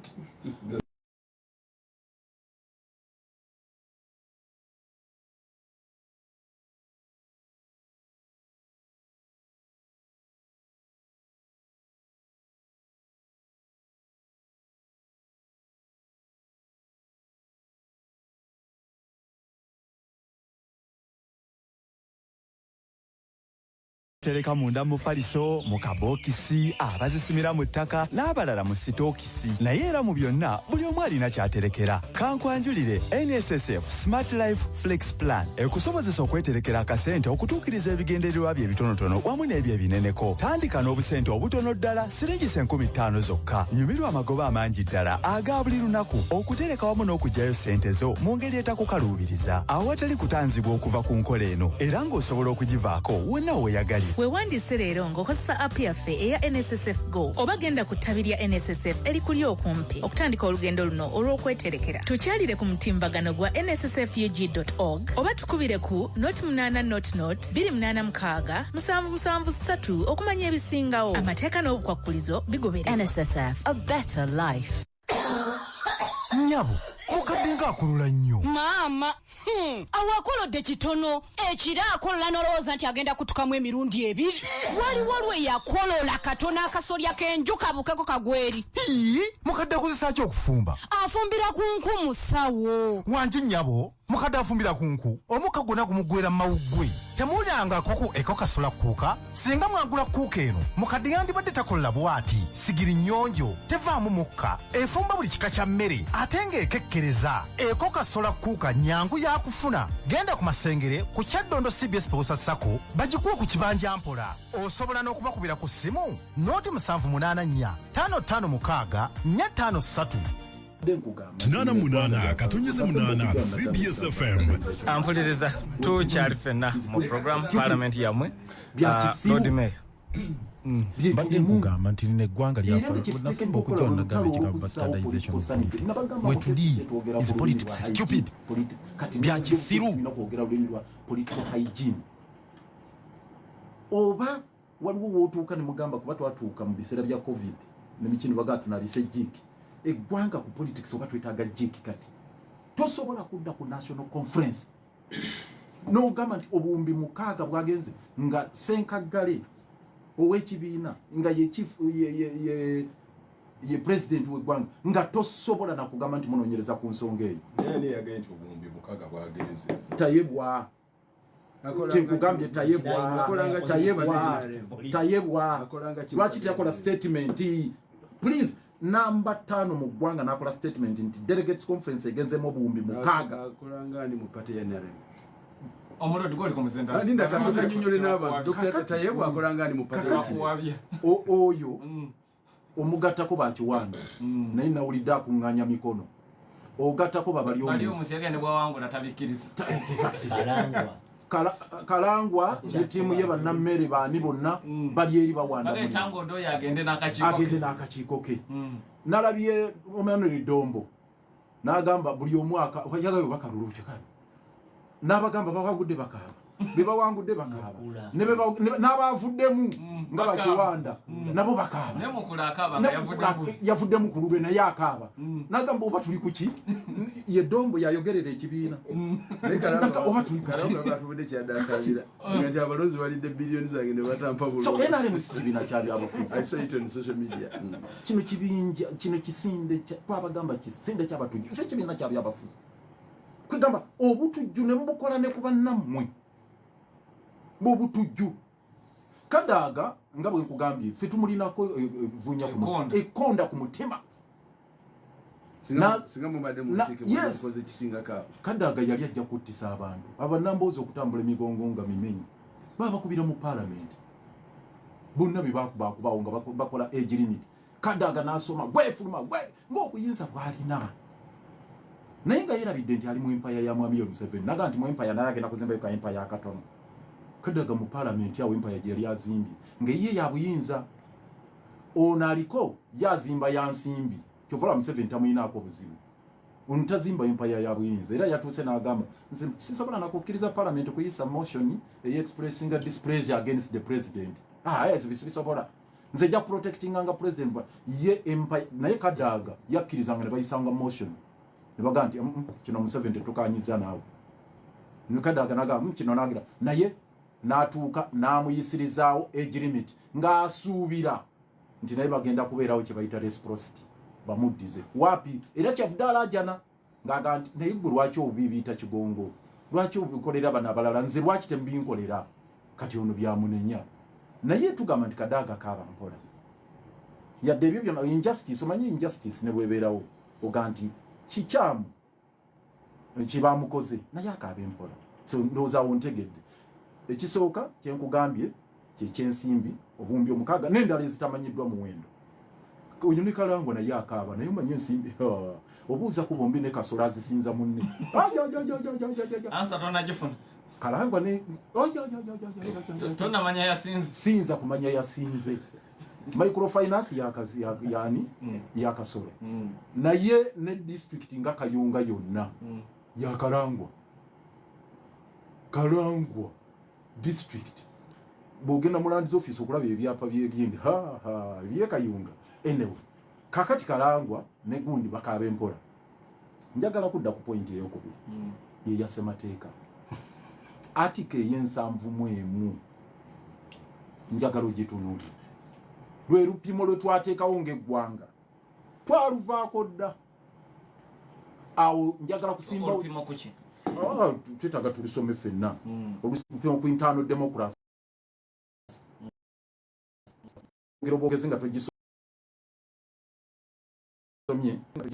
Tereka munda mu mufaliso, mu kabookisi, abazisimira mu ttaka n'abalala mu sitookisi. Naye era mu byonna buli omu alina ky'aterekera. Kankwanjulire NSSF Smart Life Flex Plan ekusobozesa okweterekera akasente okutuukiriza ebigendererwa byo ebitonotono wamu n'ebyo ebineneko. Tandika n'obusente obutono ddala siringisa 5000 zokka. Nyumirwa amagoba amangi ddala aga buli lunaku okutereka wamu n'okuggyayo ssente zo mu ngeri etakukaluubiriza awatali kutanzibwa okuva ku nkola eno era ng'osobola okugivaako wonna weeyagalire. Weewandiise leero ng'okozesa app yaffe eya NSSF Go oba genda ku ttabi lya NSSF erikuli okumpi okutandika olugendo luno olw'okweterekera. Tukyalire ku mutimbagano gwa nssfug.org oba tukubire ku 08 00 286 773 okumanya ebisingawo. Amateeka n'obukwakkulizo bigobererwa. NSSF, a better life. Nnyabo, mukadde ng'akulula nnyo. Maama, awo akolodde kitono. Ekiro akolola n'olowooza nti agenda kutukamu emirundi ebiri. Waliwo lwe yakolola katono akasolya k'enju kabukeko kagweri. Ii, mukadde akozesa ki okufumba? Afumbira ku nku, musawo. Wangi nnyabo, mukadde afumbira ku nku, omukka gwonna gumuggwera mu mawuggwe. Temuwulyangako ku Eco Kasola Cooker? Singa mwagula cooker eno, mukadde yandibadde takolola bw'ati. Sigiri nnyonjo, tevaamu mukka, efumba buli kika kya mmere ate ng'ekekkereza. Eco Kasola Cooker nyangu yakufuna. Genda ku Masengere ku Kyaddondo CBS Pewosa Sacco bagikuwe ku kibanja mpola. Osobola n'okubakubira ku ssimu 078 556 453. 88.8 CBS FM. Ampuliriza, tukyali ffenna mu program Parliament yammwe. Bya kisiru. Lord Mayor. Mbadde nkugamba nti lino eggwanga Era lyafa. Nasemba okujja wano nagamba ekigambo bastardization of politics. Wetuli is politics stupid, bya kisiru. Tulina kwogera lulimi lwa political hygiene. Oba waliwo wootuuka ne mugamba, kuba twatuuka mu biseera bya COVID nemikino bagaa tunabise Jik eggwanga ku politics, oba twetaaga Jik. Kati tosobola kudda ku national conference n'ogamba nti 6000 bwagenze nga senkaggale ow'ekibiina nga ye chief ye president w'eggwanga, nga tosobola nakugamba nti munoonyereza ku nsonga eyo. Naye ani yagambye nti 6000 bwagenze? Tayebwa, kyenkugambye, Tayebwa, Tayebwa, Tayebwa lwaki teyakola statement? Please, namba 5 mu ggwanga n'akola statement nti delegates conference egenzemu 6000. Akolanga ani mu party ya NRM? Omulodi gwoli ku muzinda. Linda kasooka nnyonnyole n'abantu. Dr. Tayebwa akolanga ani mu party ya Kakati NRM? oyo omugattako bakiwanda, naye nawulidde akuŋŋaanya mikono, ogattako babali Bali omusi. omusi yagenda bwawangula tabikkiriza. Kalangwa ne ttiimu ye, bannammere baani bonna bali eri bawanda Bagenda mulimu. Tanga Odoyo agende n'akakiiko ke. Agende n'akakiiko ke. Nalabye Emmanuel Dombo n'agamba buli omwaka yagayo bakalulu kale n'abagamba bawangudde bakaaba, be bawangudde bakaaba, n'abavuddemu nga Bakaaba. bakiwanda nabo bakaaba. Ne mukulu akaaba nga yavudde bubi. Yavuddemu ku lulwe naye akaaba, n'agamba oba tuli kuki? Ye Dombo yayogerera ekibiina. Naye Oba tuli kuki? Kalamba batubudde kyadde akaabira nti abalonzi balidde biliyoni zange ne batampa bululu. So NRM si kibiina kya byabufuzi. I saw it on social media. Kino kibinja, kino kisinde twabagamba kisinde kyabatujju, si kibiina kya byabafuzi. Kwegamba obutujju ne mubukola ne ku bannammwe bwobutujju. Kadaaga nga bwe nkugambye, ffe tumulinako vunya ku Ekkonda. ekkonda ku mutima. Singa mubadde mu nsiike mukoze ekisingako awo. Kadaaga yali ajja kuttisa abantu abanamboozi okutambula emigongo nga mimenyi, babakubira mu paalamenti bonna be bakubakubawo nga bakola age limit. Kadaaga n'asoma gwefuluma gwe ng'okuyinza bw'alina, naye nga yerabidde nti ali mu empire ya mwami Museveni. Naga nti mu empire naye agenda kuzimbayo ka empire akatono. Kadaga mu paalamenti awo empire gye yali azimbye ng'eyiye ya buyinza, ono aliko yazimba ya nsimbi. Kyova olaba Museveni tamuyinaako buzibu. Ono tazimba empire ya buyinza, era yatuuse n'agamba nze sisobola nakukkiriza paalamenti kuyisa motion eyexpressinga displeasure against the president. Ah, yes, bisobola nze ja protectinga nga president ye empire. Naye Kadaaga yakkirizanga ne bayisanga motion ne bagamba nti kino Museveni tetukanyiza naawe." Ne Kadaaga nagamba kino nagira naye n'atuuka n'amuyisirizaawo age limit ng'asuubira nti naye bagenda kubeerawo kye bayita reciprocity, bamuddize wapi. Era kyavudde alaajana ng'aga nti naye gwe lwaki obubiibiita kigongo, lwaki obikolera bano abalala, nze lwaki temubinkolera? Kati ono byamunenya. Naye tugamba nti Kadaga kaaba mpola. Yadde ebyo byonna injustice, omanyi injustice ne bwebeerawo oga nti kikyamu kyebamukoze naye akaaba empola. So ndowooza awo ntegedde. Ekisooka kyenkugambye kyekyensimbi obuwumbi 6 n'endala ezitamanyiddwa muwendo. Oyo ne Kalangwa naye akaaba naye omanyi ensimbi obuuza ku bombi ne Kasolo azisinza munne. Ansa tonagifuna. Kalangwa ne tonamanya yasinze. Sinza kumanya yasinze. Microfinance yani ya Kasolo. Naye ne district nga Kayunga yonna ya Kalangwa. Kalangwa district. Bw'ogenda mu lands office okulaba ebyapa by'egindi ha ha ebye Kayunga. Anyway, kakati Kalangwa ne gundi bakaaba empola. Njagala kudda ku point ey'okubiri. Ye ya ssemateeka. Article ey'ensanvu mu emu njagala ogitunuulire. Lwe lupimo lwe twateekawo ng'eggwanga. Twaluvaako dda. Awo njagala kusimba olupimo ku ki? Twetaaga tulusome ffenna. Olupimo ku internal democracy. Obwogezi nga togisomye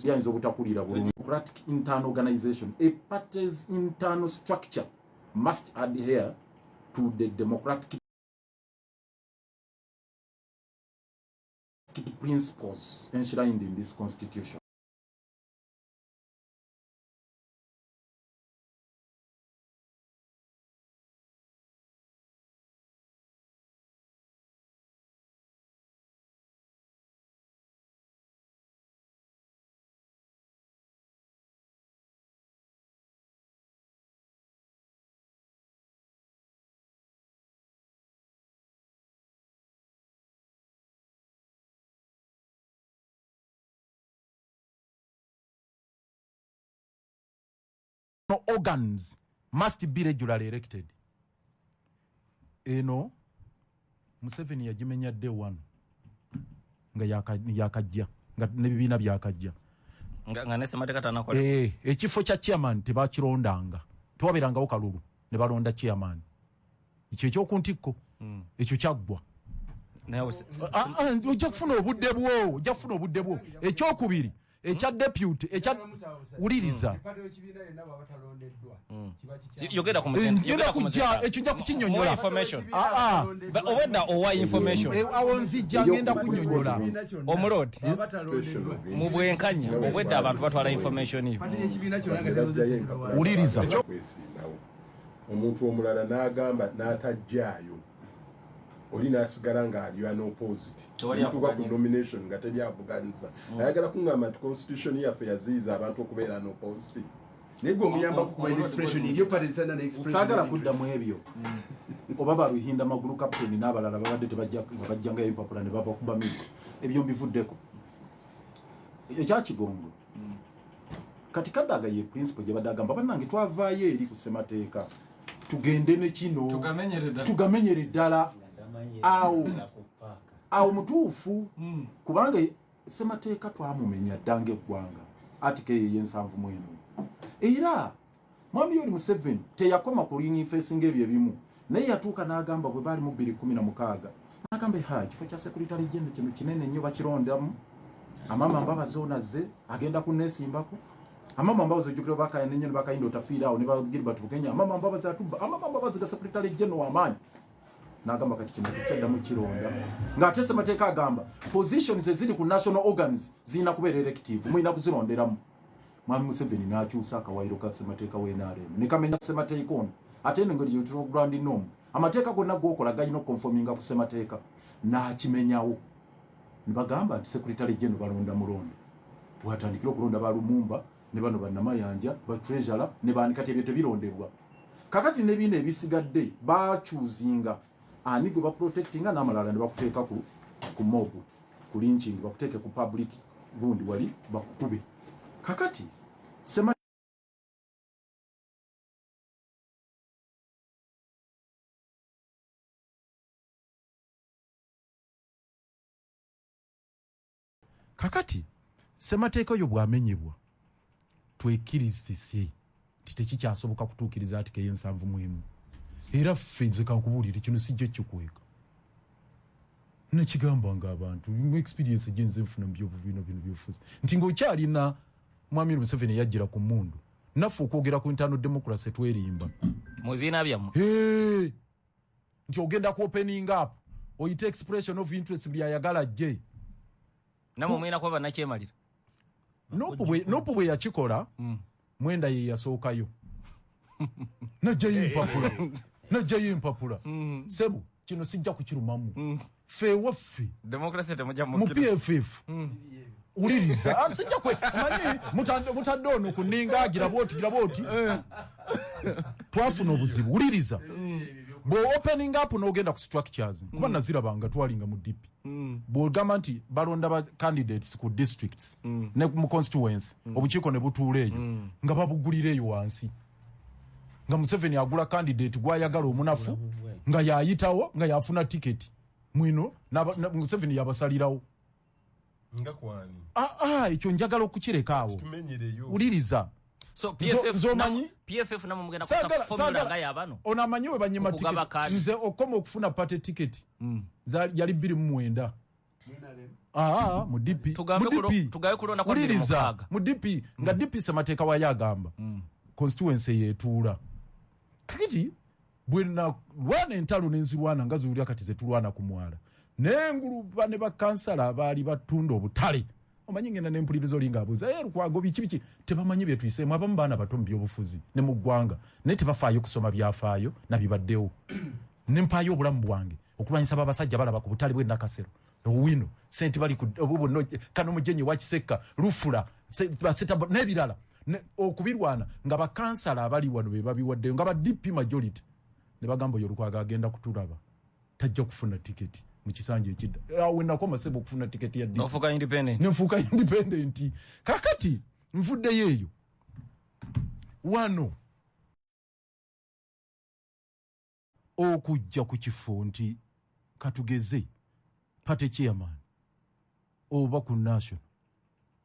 yayinza obutakulira bulungi. Democratic internal organization. A party's internal structure must adhere to the democratic principles enshrined in this constitution. Organs must be regularly elected. Eno Museveni yagimenya day one nga yakajja nga n'ebibiina byakajja nga ne ssemateeka tanakola. Ekifo kya chairman tebakirondanga, tewabeerangawo kalulu ne balonda chairman. Ekyo ekyokuntikko ekyo kyaggwa. Ojja kufuna obudde bwo, ojja kufuna obudde bwo. Ekyokubiri ekya deputy ekya wuliriza. Yogera ku muzeeyi. Ngenda kujja ekyo nja kukinnyonnyola. Information. Obwedda owa information. Awo nzijja ngenda kunnyonnyola. Omulodi mu bwenkanya obwedda abantu batwala information yo. Wuliriza. Omuntu omulala n'agamba n'atajjaayo oli n'asigala ng'ali unopposed tuba ku nomination nga teri avuganyiza. Ayagala kuŋŋamba nti constitution yaffe yaziyiza abantu okubeera unopposed. Naye gwe omuyamba kukuba expression eriyo party zitana ne expression. Saagala kuddamu ebyo. Oba baluhinda magulu captain n'abalala babadde tebajjangayo empapula ne babakuba miggo. Ebyo mbivuddeko. Ekya Kigongo. Kati Kadaga ye principle gye badde agamba bannange twavaayo eri ku ssemateeka tugende ne kino tugamenyere ddala. Awo mutuufu kubanga ssemateeka twamumenya dda ng'eggwanga article eyo ey'ensanvu mu emu. Era mwami Yoweri Museveni teyakoma ku ring-fencing ebyo ebimu, naye yatuuka n'agamba bwe baali mu 2016 n'agamba ha ekifo kya secretary general kino kinene nnyo bakirondamu Amama Mbabazi ono azze agenda kunneesimbako. Amama Mbabazi ojjukira bakayana ennyo ne bakayinda otafiira awo ne ba Gilbert Bukenya. Amama Mbabazi atubba, Amama Mbabazi ga secretary general w'amaanyi. N'agamba kati kino tekyaddamu kironda ng'ate ssemateeka agamba positions eziri ku national organs zirina kubeera elective, mulina kuzironderamu. Mwami Museveni n'akyusa akawaayiro ka ssemateeka wa NRM ne kamenya ssemateeka ono. Ate eno engeri gyetulina grand norm, amateeka gonna g'okola galina okuconforminga ku ssemateeka, n'akimenyawo ne bagamba nti secretary general balonda mulonde. Twatandikira okulonda ba Lumumba ne bano bannamayanja ba treasurer ne baani. Kati ebyo tebirondebwa. Kakati ne bino ebisigadde bakyuzinga ani gwe baprotectinga n'amalala ne bakuteeka ku mob, ku lynching, bakuteeke ku public gundi wali bakukube. Kakati kakati ssemateeka oyo bw'amenyebwa twekkirizise nti tekikyasoboka kutuukiriza article ey'ensanvu mu emu. Era ffe nze kankubuulire kino sijja kikweka. Nekigamba nga abantu mu experience gyenze nfuna mu byobubino bino byobufuzi nti ng'okyalina Mwami Museveni yajjira ku mmundu, naffe okwogera ku internal democracy twerimba mu bibiina byammwe. Hey! Nti ogenda ku opening up oyite expression of interest, buli ayagala ajje. Namwe mulina kuba bannakyemalira. Nopu bwe yakikola, Mwenda ye yasookayo najjayo empapula, najjayo empapula. Sebo, kino sijja kukirumamu. Ffe ewaffe Democracy temujja mu mukkiriza. PFF, wuliriza. Ah, sijja kwe manyi mutadde ono ku nninga gira bwoti, gira bwoti. Twafuna obuzibu. Wuliriza, bwe opening up n'ogenda ku structures, kuba nazirabanga twalinga mu DP, bw'ogamba nti balonda ba candidates ku districts ne mu constituency, obukiiko ne butuula eyo nga babugulira eyo wansi, nga Museveni agula candidate gwayagala omunafu nga yayitawo nga yafuna tiketi mwino Museveni yabasalirawo. Nga kwani? Ah, ah, ekyo njagala okukireka awo. Tumenyereyo. Wuliriza. So PFF Nzomanyi? PFF namwe mugenda Saagala kusa formula nga yabano. Ono amanyi we banyima Okugaba tiketi. kaadi. Nze okoma okufuna party ticket yali 2009. Aa, mu DP. Tugambe Mu DP. Tugabe kulonda kwa bbiri Wuliriza, mukaaga. mu DP nga DP ssemateeka waayo agamba constituency yeetuula. Kakati bwe nalwana entalo nenzirwana nga ziwulira kati zetulwana ku mwala nenguluba ne bakansala abaali batunda obutale, omanyi ngenda nempuliriza oli ng'abuuza, "Eh, Lukwago biki biki?" Tebamanyi bye tuyiseemu. Abamu baana bato mu byobufuzi ne mu ggwanga, naye tebafaayo kusoma byafaayo nabibaddewo. Ne mpaayo obulamu bwange okulwanyisa babasajja balaba ku butale bw'e Nakasero owino sente bali ku obu buno kano mujenyi wa Kisekka lufula baseta n'ebirala. Okubirwana nga bakansala abali wano be babiwaddeyo nga ba DP majority ne bagamba oyo Lukwago agenda kutulaba, tajja kufuna tiketi mu kisanja ekidda. Awo nakoma sebo okufuna tiketi ya DP. N'ofuuka independent. Nenfuuka independent. Kakati nvuddeyo eyo wano okujja ku kifo nti katugeze party chairman oba ku national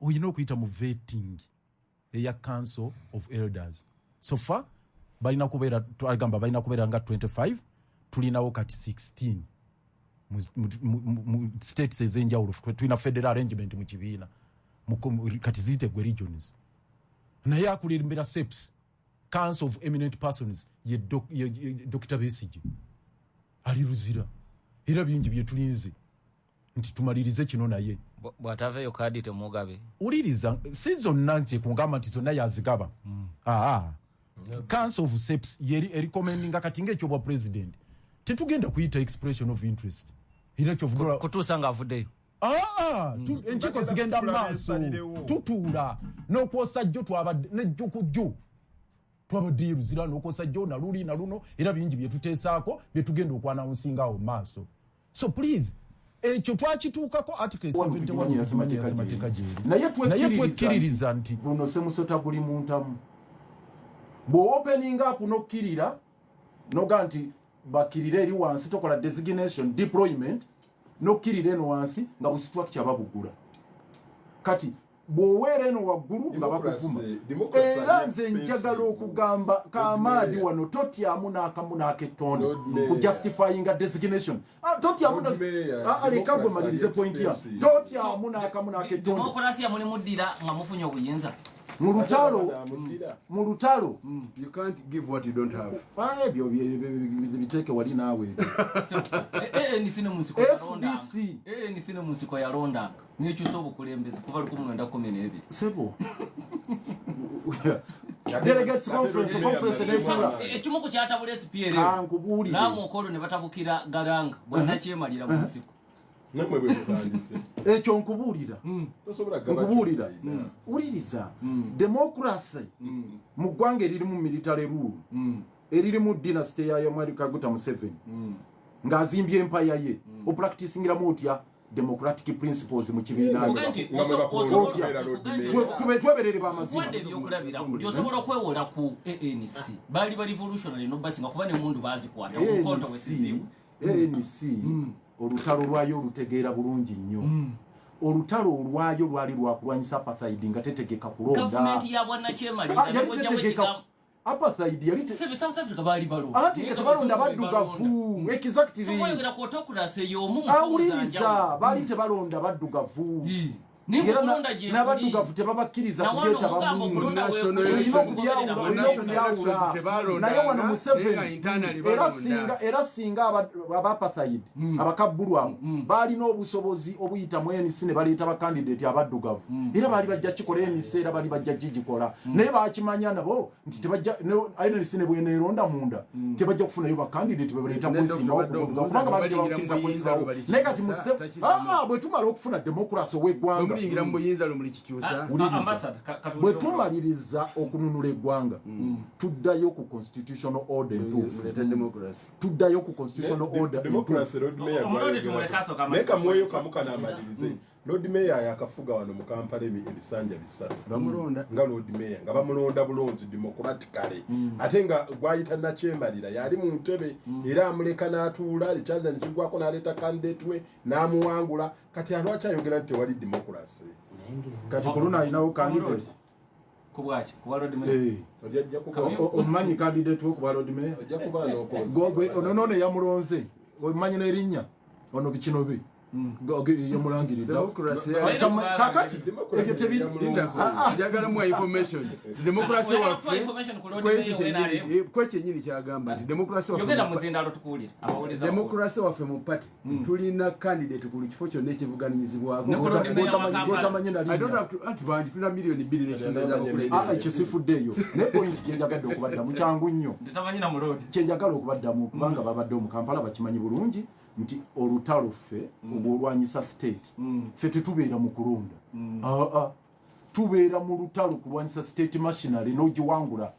olina okuyita mu vetting eya Council of Elders. So far balina kubeera, twagamba balina kubeera nga 25, tulinawo kati 16 mu states ez'enjawulo. Tulina federal arrangement mu kibiina. Kati ziyite gwe regions, naye akulembera CEPS, Council of Eminent Persons, ye Dr. Besigye ali Luzira, era bingi byetulinze nti tumalirize kino naye. Bw'ataveeyo kaadi temugabe. Wuliriza, si zonna nti kugamba nti zonna yazigaba. Aa, Council of CEPS yeri ericommendinga. Kati ng'ekyobwa president tetugenda kuyita expression of interest, era kyovudola kutuusa ng'avuddeyo. Aa, enkiiko zigenda mu Bagenda maaso. kutuula Tutuula n'okwosa jjo twabadde nejjo ku jjo twabaddeyo Luzira n'okwosa jjo naluli naluno, era bingi byetuteesaako byetugenda okwanawunsinga awo mu maaso. So please, ekyo twakituukako. Article 71 ssemateeka gyeri, naye naye twekkiririza nti guno semusota guli mu ntamu. Bw'opening up n'okkirira noga nti bakkirire eri wansi, tokola designation deployment, n'okkirira eno wansi nga bu structure babugula. Kati bw'oweera eno waggulu nga bakuvuma. Democracy Era ali nze expensive. njagala okugamba Kamaadi wano, totyamu n'akamu n'akettonde Lord Mayor. ku justifyinga designation. Ah, totyamu Lord Mayor, Ah, leka gwe democracy malirize ali point ya expensive. totyamu n'akamu n'akettonde. Demokurasiya mulimuddira nga mufunye obuyinza. Mu lutalo, mu lutalo. You can't give what you don't have. Ah, ebyo biteeke wali naawe. ANC ne mu nsiko FDC. ANC ne mu nsiko yalondanga nekyusa obukulembeze kuva 1912. Sebo, delegates conference, conference nefuula. Ekimu ku kyatabula SPLM, Kankubuulire. Laamu ne batabukira Garanga bwannakyemalira mu nsiko. Nammwe bwe mutandise. Ekyo nkubuulira. Tosobola kugaba Nkubuulira. ky'olina. Wuliriza, democracy mu ggwanga eririmu military rule, eririmu dynasty ya Yoweri Kaguta Museveni ng'azimbye empaya ye, opracticingiramu otya democratic principles mu kibiina? Oga nti Nga mwe bakulonda Otya? okubeera Lord Mayor. Tube tweberere bamazima. Wadde ebyokulabirako nti osobola okwewola ku ANC, baali ba revolutionary nobasinga kuba nemundu bazikwata omukonto wesizibu. ANC olutalo lwayo olutegeera bulungi nnyo. Olutalo olwayo lwali lwakulwanyisa apartheid nga tetegeka kulonda. Gavumenti ya bwannakyemalira Ah, yali nebwojjamu tetegeka. ekigambo. Apartheid yali South Africa baali balonda. Anti tebalonda baddugavu. Exactly. So mwayogera ku autocracy y'omu mu Awuliriza, baali tebalonda baddugavu. N'abaddugavu tebabakkiriza kubyetabamu. Naye wano Museveni era singa aba apartheid abakabbulu abo baalina obusobozi obuyita mu NC ne baleeta bakandidate abaddugavu, era baali bajja kikola NC, era baali bajja gigikola, naye bakimanya nabo nti tebajja NC ne bweneeronda munda tebajja kufunayo bakandidate bebaleeta kwesimbawo kubanga baali tebakkiriza kwesimbawo. Naye kati bwe tumala okufuna democracy ow'eggwanga, muyingira mu buyinza lwe mulikikyusa. Bwe tumaliriza okununula eggwanga, tuddayo ku constitutional order entuufu, tuddayo ku constitutional order. Naye kamweyo kamu kanaamalirize. Lord Mayor yakafuga wano mu Kampala ebisanja 3 nga Lord Mayor, nga bamulonda bulonzi democratically, ate nga gwayita nakyemalira yali mu ntebe, era amuleka n'atuula ekyanza nekigwako n'aleeta candidate we n'amuwangula. Kati alwaki ayogera nti tewali democracy? Kati ku luno alinawo candidate. Kubwaki? Kuba Lord Mayor? Omumanyi candidate wo kuba Lord Mayor? Ono nono yamulonze, omumanyi n'erinnya ono bikinobe yamulangiridde. Kakati ebyo tebiri. Njagala muwa information. Democracy waffe kwekyenyini kyagamba nti democracy waffe, democracy waffe mu party tulina candidate ku kifo kyonna ekivuganyirizibwako. Anti bangi, tulina 2.2 miliyoni n'ekitundu. Ekyo sifuddeeyo, naye point gyenjagadde okubaddamu kyangu nnyo. Kyenjagala okubaddamu, kubanga babadde omu Kampala bakimanyi bulungi nti olutalo ffe obwolwanyisa state, ffe tetubeera mu kulonda, aa tubeera mu lutalo kulwanyisa state machinery n'ogiwangula.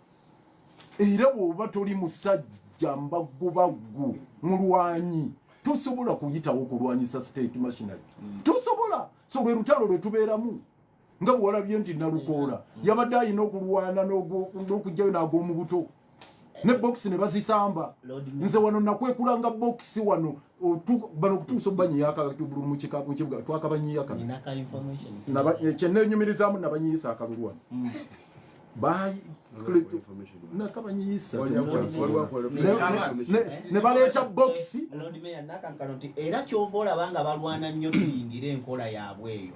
Era bw'oba toli musajja mbagubaggu mulwanyi, tosobola kuyitawo kulwanyisa state machinery, tosobola. So lwe lutalo lwe tubeeramu, nga bwewalabye nti Nalukoola yabadde alina okulwana n'okugjayo n'ag'omu buto ne bokisi ne bazisamba. Nze wano nakwekulanga bokisi wano bano okutuusa obbanyiyakatubulu mukibuga twakabanyiyaka kyenenyumirizaamu nabanyiyisa akalulu wano nakabanyiyisa ne baleeta bokisi. Nti era kyova olaba nga balwana nnyo tuyingire enkola yaabwe eyo,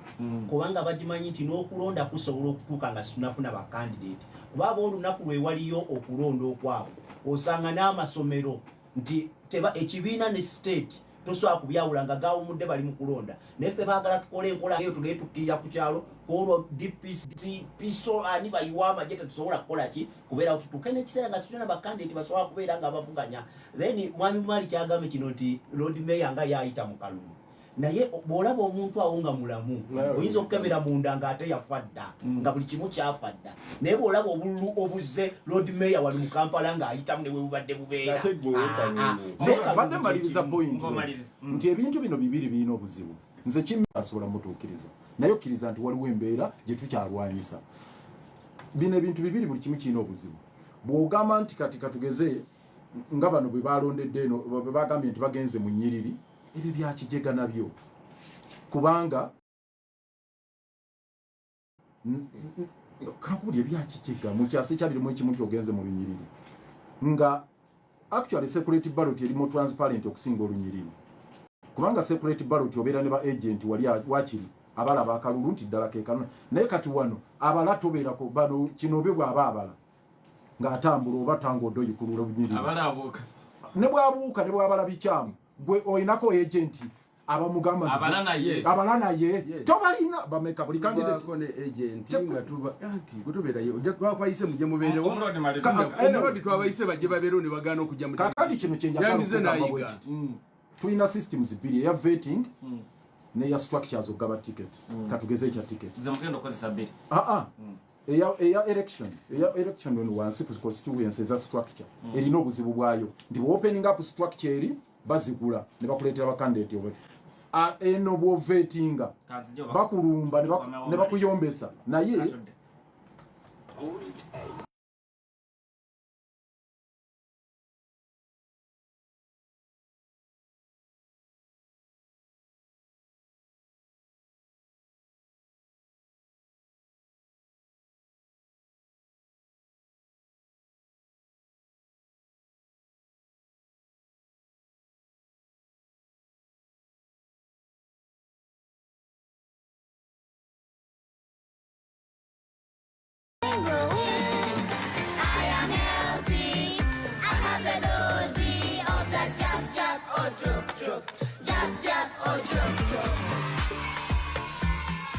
kubanga bagimanyi nti n'okulonda kusobola okutuuka nga situnafuna bakandidate, kuba aba olunaku lwe waliyo okulonda okwabwe osanga n'amasomero nti ekibiina ne state tosobola kubyawula nga gawumudde bali mu kulonda. Naye ffe baagala tukole enkola eyo, tugende tukkirira ku kyalo kwolwo DPC piso ani bayiwa amagye, tetusobola kukola ki kubeerawo tutuuke n'ekiseera nga situlina bakandidate basobola kubeera nga bavuganya. Then mwami Mali kyagambe kino nti Lord Mayor nga yaayita mu kalulu, naye bw'olaba omuntu awo nga mulamu oyinza okukebera munda ng'ate yafa dda, nga buli kimu kyafa dda. Naye bw'olaba obululu obuzze Lord Mayor wali mu Kampala ng'ayitamu ne bwe bubadde bubeera. Badde maliriza point nti ebintu bino bibiri birina obuzibu. Nze kimi asobola mutuukiriza, naye okkiriza nti waliwo embeera gye tukyalwanyisa bino ebintu bibiri, buli kimu kirina obuzibu. Bw'ogamba nti kati katugeze nga bano bwe balondedde eno, bwe bagambye nti bagenze mu nnyiriri, ebyo byakijega nabyo, kubanga kakuli ebyakijega mu kyasa eky'21 nti ogenze mu lunyiriri, nga actually security ballot erimu transparent okusinga olunyiriri, kubanga security ballot obeera ne ba agent wali wakiri abalaba akalulu nti ddala ke kano. Naye kati wano abala tobeerako bano kinobe bw'aba abala ng'atambula oba tanga odoyikulula lunyiriri ne bwabuuka ne bwabala bikyamu, gwe olinako agent abamugamba abala naye. Abala naye tobalina bameka buli candidate? Ne agent nga tuba anti gutubeerayo twabayise mujje mubeerewo. Omulodi twabayise bajje babeerewo ne bagaana okujja. Kakati kino kyenjagala okugamba bwe kiti: tulina systems bbiri, eya vetting neya structures okugaba ticket. Katugeze ekya ticket. Nze mugenda okukozesa bbiri. Aa, eya election, eya election ono wansi ku constituency eza structure erina obuzibu bwayo nti opening up structure eri bazigula ne bakuleetera bakandidate oba eno bw'ovetinga bakulumba ne bakuyombesa naye.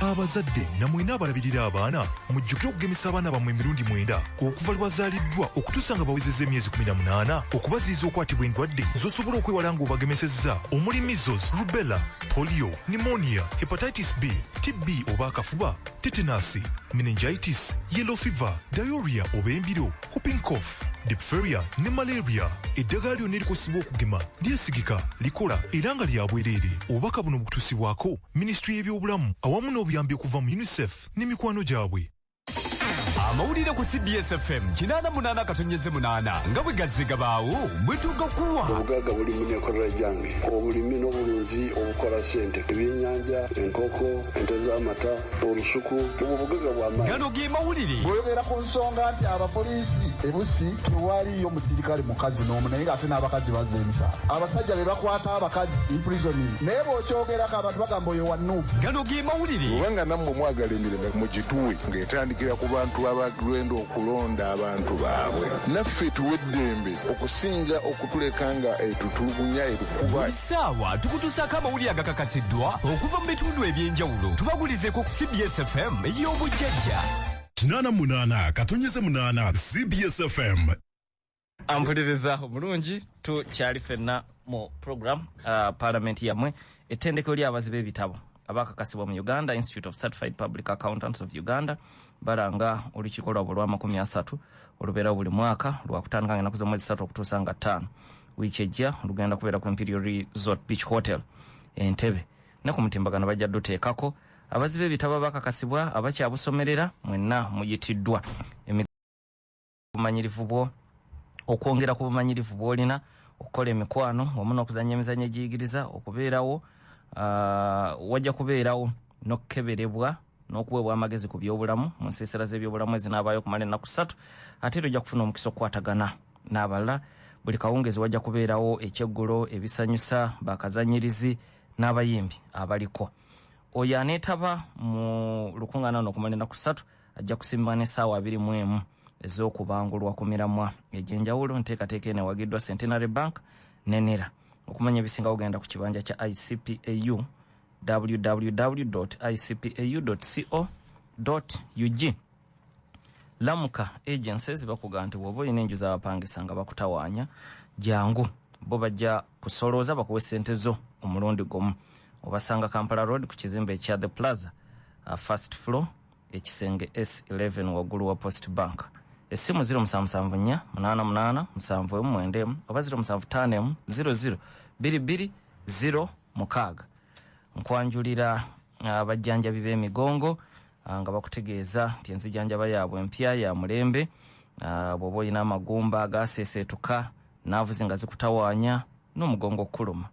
Abazadde namwena abalabirira abaana, mujjukire okugemesa abaana bammwe emirundi 9 okuva lwe bazaaliddwa okutuusa nga bawezezza emyezi 18, okubaziyiza okukwatibwa endwadde z'osobola okwewala ng'obagemesezza, omuli measles, rubella, polio, pneumonia, hepatitis B, TB oba akafuba, tetanasi, meningitis, yellow fever, diarrhea oba embiro, whooping cough, diphtheria ne malaria. Eddagala lyonna erikozesebwa okugema lyesigika, likola era nga lya bwereere. Obubaka buno bukutuusibwako minisitule y'ebyobulamu awamu n'obuyambi okuva mu UNICEF n'emikwano gyabwe. Amawulire ku CBS FM 88.8 nga bwe gazze gabaawo bwe tugakuwa. Obugagga buli mu neekolera gyange, obulimi n'obulunzi obukola ssente, ebyennyanja, enkoko, ente z'amata, olusuku, obwo bugagga bwa maanyi. Gano ge mawulire. Bw'oyogera ku nsonga nti abapoliisi e Bussi tewaliyo musirikale mukazi n'omu, naye ng'ate n'abakazi bazza emisango. Abasajja be bakwata abakazi imprisoning, naye bw'okyogerako abantu bagamba oyo wa Nup. Gano ge mawulire. Oba nga nammwe mwagala emirembe mugituwe ng'etandikira ku bantu abagenda okulonda abantu baabwe, naffe tuwe eddembe okusinga okutuleka nga etutulugunya, etukuba. Buli ssaawa tukutuusaako amawulire agakakasiddwa okuva mu bitundu eby'enjawulo. Tubagulizeeko ku CBS FM ey'obujjajja. 88.8 CBS FM. Ampuliriza obulungi, tukyali ffenna mu program Parliament Yammwe. Ettendekero ly'abazi b'ebitabo abakakasibwa mu Uganda, Institute of Certified Public Accountants of Uganda, balanga olukiiko lwabwe olwa 30 olubeerawo buli mwaka, lwakutandika nga ennaku z'omwezi 3 okutuusa nga 5 wiiki ejja. Lugenda kubeera ku Imperial Resort Beach Hotel Entebe, ne ku mutimbagano bajja duteekako. Abazi b'ebitabo abakakasibwa, abakyabusomerera, mwenna muyitiddwa. Obumanyirivu bwo, okwongera ku bumanyirivu bw'olina, okukola emikwano wamu n'okuzannya emizannyo egiyigiriza okubeerawo. Wajja kubeerawo n'okukeberebwa n'okuweebwa amagezi ku byobulamu mu nsiisira z'ebyobulamu ezinaabaayo okumala ennaku 3. Ate era ojja kufuna omukisa okukwatagana n'abalala. Buli kawungeezi wajja kubeerawo ekyeggulo, ebisanyusa, bakazanyirizi n'abayimbi abaliko. Oyo aneetaba mu lukuŋŋaana luno okumala ennaku 3 ajja kusimbibwa n'essaawa 21 ez'okubangulwa ku miramwa egy'enjawulo. Nteekateeka eno ewagiddwa Centenary Bank nenera. Okumanya ebisingawo, genda ku kibanja kya ICPAU, www icpau co ug. Lamuka Agencies bakuga nti bw'oba olina enju z'abapangisa nga bakutawaanya, jangu, bo bajja kusolooza bakuwe sente zo omulundi gumu. Obasanga Kampala Road ku kizimbe ekya The Plaza, first floor, ekisenge S11, waggulu wa Post Bank. Essimu 0774 88 71 oba 0751 00 22 06. Nkwanjulira abajjanjabi b'emigongo nga bakutegeeza nti enzijanjaba yaabwe empya ya mulembe. Bw'oba olina amagumba agaseeseetuka, naavuzi nga zikutawaanya n'omugongo okukuluma,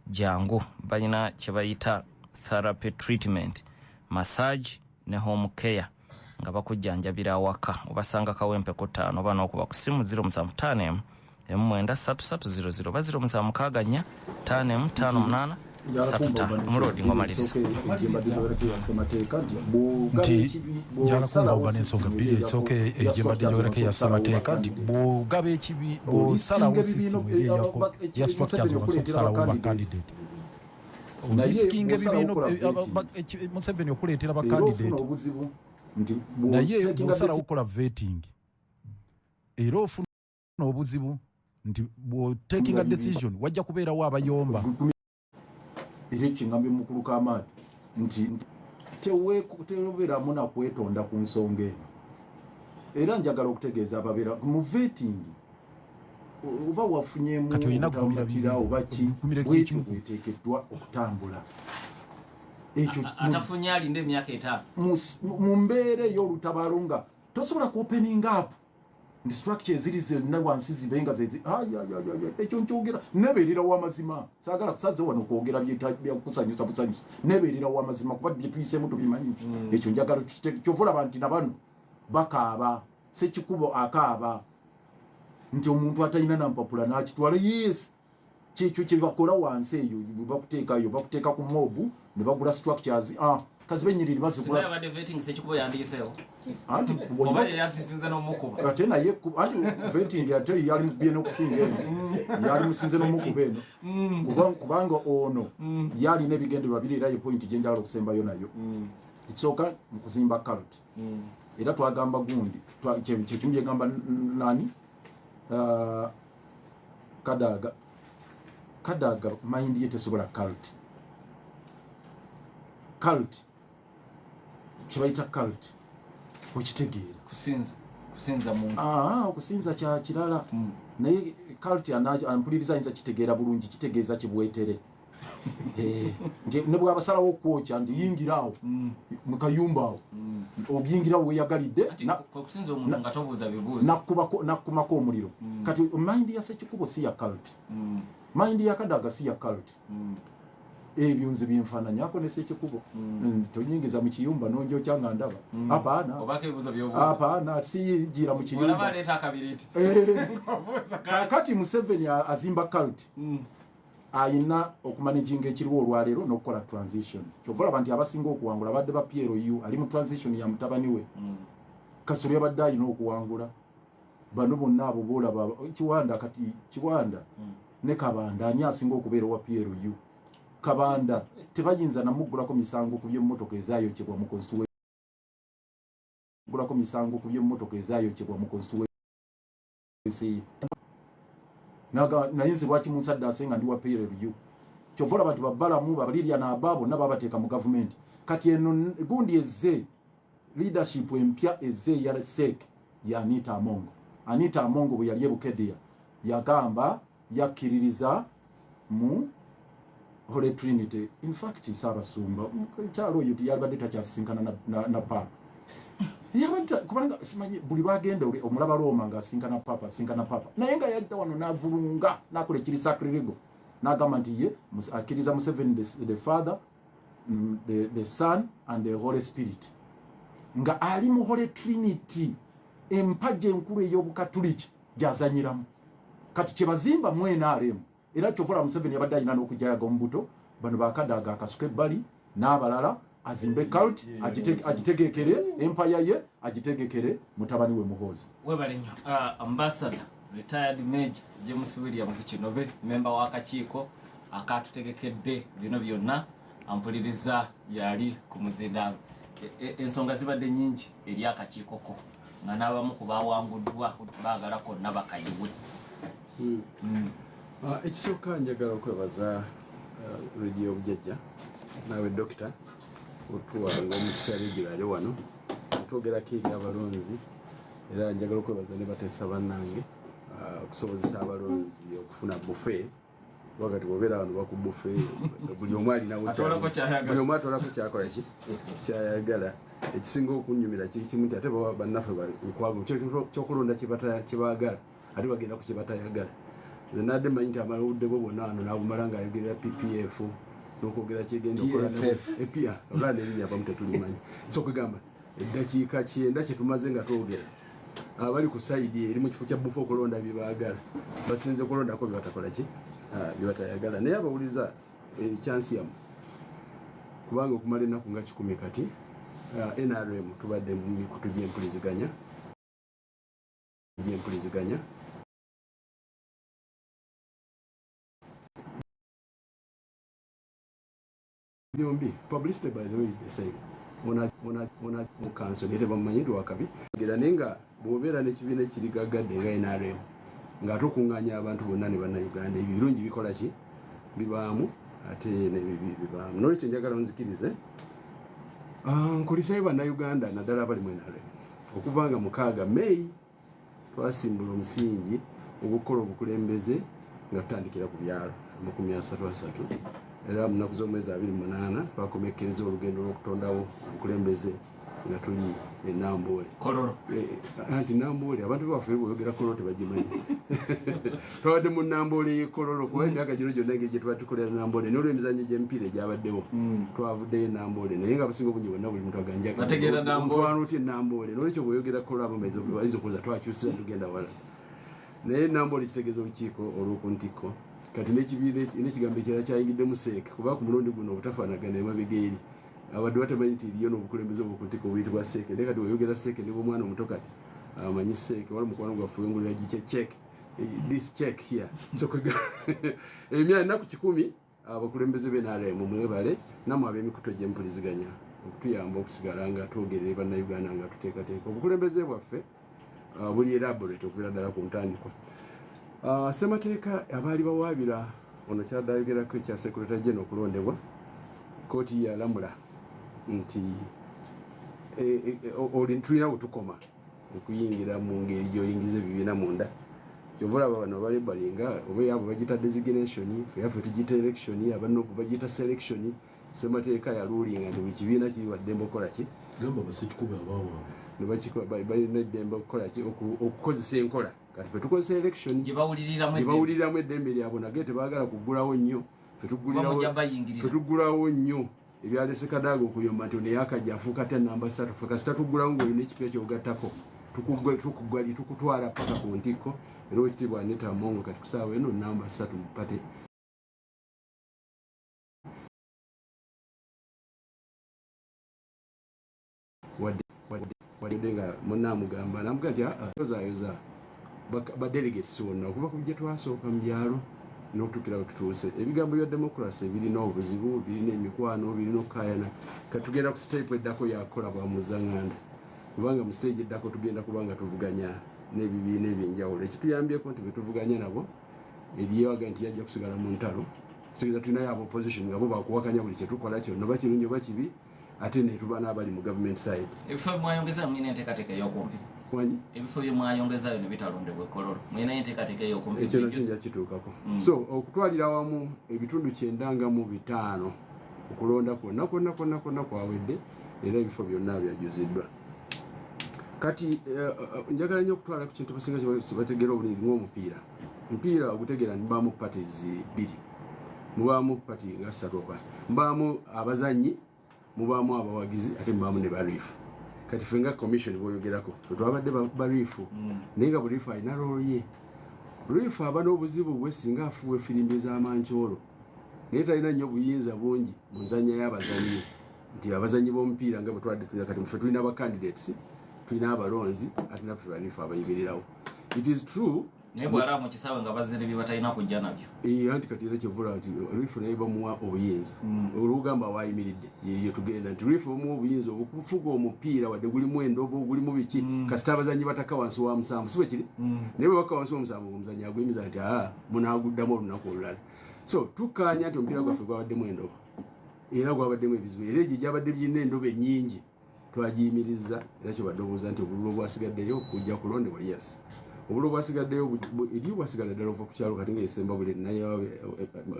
jangu, balina kye bayita therapy treatment, massage ne home care nga bakujjanjabira awaka. Obasanga Kawempe ku 5 oba n'okuba ku simu 075 193300 oba 0764 5158 35. Omulodi ng'omaliriza. Nti njagala kumba n'ensonga bbiri. Esooka egyembadde njogerako eya ssemateeka, nti bw'ogaba ekibi, bw'osalawo system eri eya structures wansi okusalawo ba candidate, olisikinga ebibiina Museveni okuleetera ba candidate. Naye bw'osalawo okukola vetting, era ofuna obuzibu nti bw'otakinga decision, wajja kubeerawo abayomba. Era ekingambye mukulu kamaani nti tebeeramu nakwetonda ku nsonga eno. Era njagala okutegeeza ababeera mu vetting, oba wafunyemu Kati olina kugumira obutamatira oba ki, kugumira bwetyo ekimu. bweteekeddwa okutambula ekyo. Atafunye alinda emyaka 5. Mu mbeera ey'olutabaalo nga tosobola ku opening up nti structure eziri zonna wansi zibe nga zezi. Ay, ay, ay, ay, ekyo nkyogera nebeerera w'amazima, saagala kusaze wano kwogera byakusanyusa busanyusa. Nebeerera w'amazima kuba bye tuyiseemu tubimanyi. Ekyo njagala kyova olaba nti nabano bakaaba, Sekikubo akaaba nti omuntu atalina nampapula n'akitwala. Yes, kyekyo kyebakola wansi eyo, bwe bakuteekayo, bakuteeka ku mob ne bagula structures, ah, kazibe enyiriri Singa bazigula. yabadde vetting, Sekikubo yandiyiseewo. Anti Oba ye yakisinze n'omukuba. Ate naye anti vetting ate yali mubye n'okusinga eno, yali musinze n'omukuba eno. Kubanga ono yalina ebigendererwa biri, era ye point gye njagala okusembayo nayo. Ekisooka mu kuzimba cult. Era twagamba gundi kyekimu byegamba nani, Kadaga. Kadaga mind ye tesobola cult. Cult kyebayita cult okitegeera? Kusinza, kusinza muntu. Ah, okusinza kya kirala. Naye cult ampuliriza ayinza kitegeera bulungi, kitegeeza kibwetere. Nti ne bwabasalawo okwokya nti yingira awo mu kayumba awo, oyingira weyagalidde. Kwe kusinza omuntu nga tobuuza bibuuzo. Nakkumako omuliro. Kati mind ya Sekikubo si ya cult, mind ya Kadaga si ya cult. Ebyo nze byenfaananyako ne Sekikubo. Tonyingiza mu kiyumba nonjokya nga ndaba, apaana. Obako ebibuuzo byobuuza. Apaana, siyingira mu olaba kiyumba. Aleeta akabiriti. Kakati Museveni azimba cult, ayina okumanaginga ekiriwo olwaleero n'okukola transition. Kyova olaba nti abasinga okuwangula badde ba PLU, ali mu transition ya mutabani we. Kasolo yabadde ayina okuwangula bano bonna abo boolaba, Kiwanda. Kati Kiwanda ne Kabanda, ani asinga okubeera owa PLU? Kabanda tebayinza namuggulako misango ku byemmotoka ezayokyebwa mu constituency, gulako misango ku byemmotoka ezayokyebwa mu constituency ye. Naye nze lwaki munsaddaase nga ndi wa PLU? Kyova olaba nti babalamu babalirya n'aba bonna babateeka mu gavumenti. Kati eno gundi ezze, leadership empya ezze eya SEC ya Anita Amongo. Anita Amongo bwe yali e Bukedia yagamba yakkiririza mu Holy Trinity. In fact, Saabasumba kyalo oyo tiyalibadde takyasisinkana na papa. Yabadde kubanga simanyi buli lwagenda omulaba Roma ng'asinkana papa, asinkana papa, naye nga yadda wano n'avulunga n'akola ekiri sacrilegious, n'agamba nti ye akkiriza Museveni the father, the son and the Holy Spirit, nga ali mu Holy Trinity, empagi enkulu ey'Obukatuliki gy'azanyiramu. Kati kyebazimba mu NRM, era kyova Museveni yabadde alina n'okujayaga omubuto bano bakadaaga akasuka ebbali n'abalala, azimbe cult, agitegekere empire ye, agitegekere mutabani we Muhoozi. Webale nnyo, Ambassador retired Major James Williams Kinobe, memba w'akakiiko akatutegekedde bino byonna. Ampuliriza yali ku muzindaalo. Ensonga zibadde nyingi eri akakiiko ko, nga n'abamu ku bawanguddwa baagala konna bakayiwe. Ah, ekisooka njagala okwebaza Radio Bujjajja naawe dokita otuwanga omukisa regularly wano otwogerako eri abalonzi. Era njagala okwebaza ne bateesa bannange, okusobozesa abalonzi okufuna buffet. Wakati bwobeera wano baku buffet, buli omu alinawo Atoolako ky'ayagala. Buli omu atoolako kyakola ki kyayagala. Ekisinga okunyumira kiri kimu nti ate baba bannaffe Lukwago kyokulonda kyebaagala, ate bagenda ku kyebatayagala. Nze nadde manyi nti amala obudde bwe bwonna wano nabumala ng'ayogerera PPF n'okwogera kyegenda okukola. TFF. Epia olwa n'erinnya abamu tetulimanyi. So kwegamba eddakiika 90 kyetumaze nga twogera, abali ku side eri mu kifo kya buffet okulonda bye baagala, basinze kulondako bye batakola ki. Ah, bye batayagala. Naye abawuliza ekyansi yamu, kubanga okumala ennaku nga 100 kati, NRM tubadde mu mikutu gy'empuliziganya. Byombi publicity, by the way, is the same. Ona ona ona mu council naye tebamumanyi nti wakabi gera. Naye nga bw'obeera n'ekibiina ekiri gaggadde nga NRM, ng'ate okuŋŋaanya abantu bonna ne Bannayuganda, ebyo birungi bikola ki bibaamu, ate n'ebibi bibaamu. Nolwekyo njagala onzikirize, nkulisayo Bannayuganda naddala abali mu NRM. Okuva nga 6 May twasimbula omusingi ogukukola obukulembeze nga tutandikira ku byalo 33, era mu nnaku z'omwezi 28 twakomekkereza olugendo lw'okutondawo obukulembeze nga tuli e Namboole. Kololo. Anti Namboole abantu baffe bweyogera Kololo tebagimanyi. Twabadde mu Namboole y'e Kololo kuba emyaka gino gyonna engeri gye tuba tukolera Namboole n'olwemizannyo gy'emipiira egyabaddewo, twavuddeyo e Namboole. Naye nga abasinga obungi bonna buli muntu aganja Bategeera Namboole. otwala otya e Namboole. Nolwekyo bweyogera Kololo abamu bayinza okuwoza twakyusira tugenda wala, naye Namboole kitegeeza olukiiko olw'oku ntikko. Kati n'ekibiina n'ekigambo ekirala kyayingiddemu CEC, kuba ku mulundi guno obutafaanagana emabega eri abadde batemanyi nti eriyo n'obukulembeze obw'oku ntikko obuyitibwa CEC. Naye kati weyogera CEC ne bwomwana omuto kati amanyi CEC. Wali mukwano gwaffe wengulira gikye check, this check here. So emyaka ennaku 100 abakulembeze b'NRM mwebale, nammwe ab'emikutu egy'empuliziganya Okutuyamba okusigala nga twogerere Bannayuganda nga tuteekateeka obukulembeze bwaffe buli elaborate okuviira ddala ku ntandikwa. Ssemateeka abaali bawaabira ono kyadde ayogerako ekya Secretary General okulondebwa, kkooti yalamula nti oli tulina we tukoma okuyingira mu ngeri gy'oyingiza ebibiina munda. Kyova olaba bano balebalinga oba yaabwe bagiyita designation, ffe yaffe tugiyita election, aba NUP bagiyita selection. Ssemateeka yaluulinga nti buli kibiina kiri waddembe okukola ki? Gamba basekikubo abawaabwe. Ne bakikola, balina eddembe okukola ki? Okukozesa enkola. Kati ffe tukozesa election gye bawuliriramu gye eddembe. Bawuliriramu eddembe lyabwe, nage tebaagala kuggulawo nnyo. Ffe Kuba mujja bayingirira. Ffe tuggulawo nnyo ebyalese Kadaga okuyomba nti ono yakajja afuuka atya namba 3. Ffe kasita tuggulawo ng'olina ekipya ky'ogattako, tukutwala paka ku ntikko. Era Owekitiibwa Anita Among kati ku ssaawa eno namba 3 mu party. Wadde nga munaamugamba namugamba nti yozayoza ba delegates wonna okuva ku gye twasooka mu byalo n'okutuukira we tutuuse. Ebigambo bya democracy birina obuzibu, birina emikwano, birina okukaayana. Kati tugenda ku step eddako yakukola bwa muzaŋŋanda, kubanga mu stage eddako tugenda kuba nga tuvuganya n'ebibiina ebyenjawulo. Ekituyambyeko nti bwe tuvuganya nabo eriyo aga nti yajja kusigala mu ntalo, kitegeeza tulinayo aba opposition nga bo bakuwakanya buli kyetukola kyonna, oba kirungi oba kibi, ate netuba n'abali mu government side. Ebifo byemwayongezayo mulina enteekateeka ey'okumpi? Wangi? Ebifo byemwayongezayo ne bitalondebwa ekololo, mulinayo enteekateeka ey'okumpi? Ekyo nakyo nja kituukako. So okutwalira awamu ebitundu 95 okulonda kwonna kwonna kwonna kwonna kwawedde, era ebifo byonna byajjuziddwa. Kati njagala nnyo okutwala ku kintu basinga kyebategeera obulungi ng'omupiira. Omupiira ogutegeera nti mubaamu parties bbiri, mubaamu party nga ssatu oba mubaamu abazannyi, mubaamu abawagizi, ate mubaamu ne barifu. Kati ffe nga commission bwoyogerako, ffe twabadde barifu, naye nga buli rifu alina role ye. Rifu aba n'obuzibu bwe singa afuuwa efirimbi ez'amankyolo, naye talina nnyo buyinza bungi mu nzannya y'abazannyi, nti abazannyi b'omupiira nga bwe twadde tulina. Kati ffe tulina ba candidates, tulina abalonzi, ate naffe barifu abayimirirawo. It is true. Naye bw'alaba mu kisaawe nga bazira bye batalina kujja nabyo. Anti kati era kyevula nti rifu naye bamuwa obuyinza. Olugamba wayimiridde yeyo tugenda nti rifu bamuwa obuyinza obukufuga omupiira, wadde gulimu endobo, gulimu biki, kasita abazannyi bataka wansi wa musanvu, si bwe kiri? Naye bwe bakka wansi wa musanvu, omuzannyi aguyimiza nti aa, munaaguddamu olunaku olulala. So tukkaanya nti omupiira gwaffe gwabaddemu endobo era gwabaddemu ebizibu, era egyo gyabadde birina endobo ennyingi twagiyimiriza. Era kyobadde obuuza nti obululu obwasigaddeyo bujja kulondebwa? Yes, obululu obwasigaddeyo eri bwasigala ddala okuva ku kyalo kati ngaesemba buli naye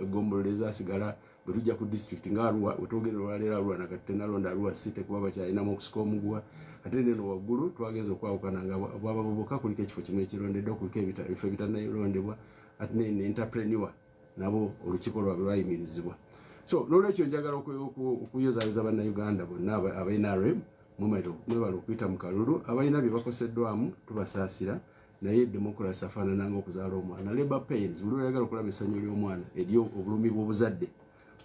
egombolola ezasigala. Bwe tujja ku district nga Arua wetwogera olwaleero, Arua nakati tenalonda Arua City kuba bakyalinamu okusika omuguwa. Ate neno waggulu twagenza okwawukana nga bwabavubuka kuliko ekifo kimu ekirondeddwa, kuliko ebifo ebitanalondebwa, ate ne entrepreneur nabo olukiiko lwabwe lwayimirizibwa. So nolwekyo njagala okuyozayoza Bannayuganda bonna aba NRM, mwebale okuyita mu kalulu. Abalina bye bakoseddwamu tubasaasira, naye democracy afaanana nga okuzaala omwana, labor pains. Buli oyagala okulaba essanyu ly'omwana eri obulumi bw'obuzadde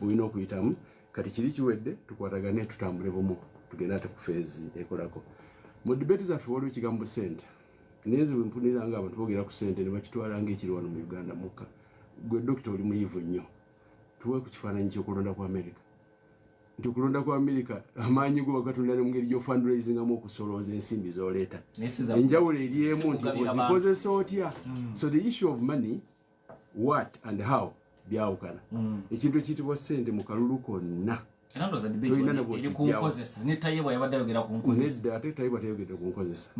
bulina okuyitamu. Kati kiri kiwedde, tukwatagane, tutambule bumu, tugende ate ku phase ekolako. Mu debate zaffe waliwo ekigambo sente, naye nze bwe mpulira nga abantu boogera ku sente ne bakitwala ng'ekiri wano mu Uganda mukka. Gwe dokita oli muyivu nnyo, tuwe ku kifaananyi ky'okulonda ku America, nti okulonda ku America amaanyi go bagatunda ne mu ngeri gy'ofundraisingamu okusolooza ensimbi z'oleeta. Naye si za- Enjawulo eri emu nti si kugabira bantu. ozikozesa otya. So the issue of money, what and how, byawukana. Ekintu ekiyitibwa ssente mu kalulu konna Era ndowooza debate tolina ne eri ku bw'okijjawo. nkozesa, ne Tayebwa yabadde ayogera ku nkozesa. Nedda, ate Tayebwa tayogedde ku nkozesa.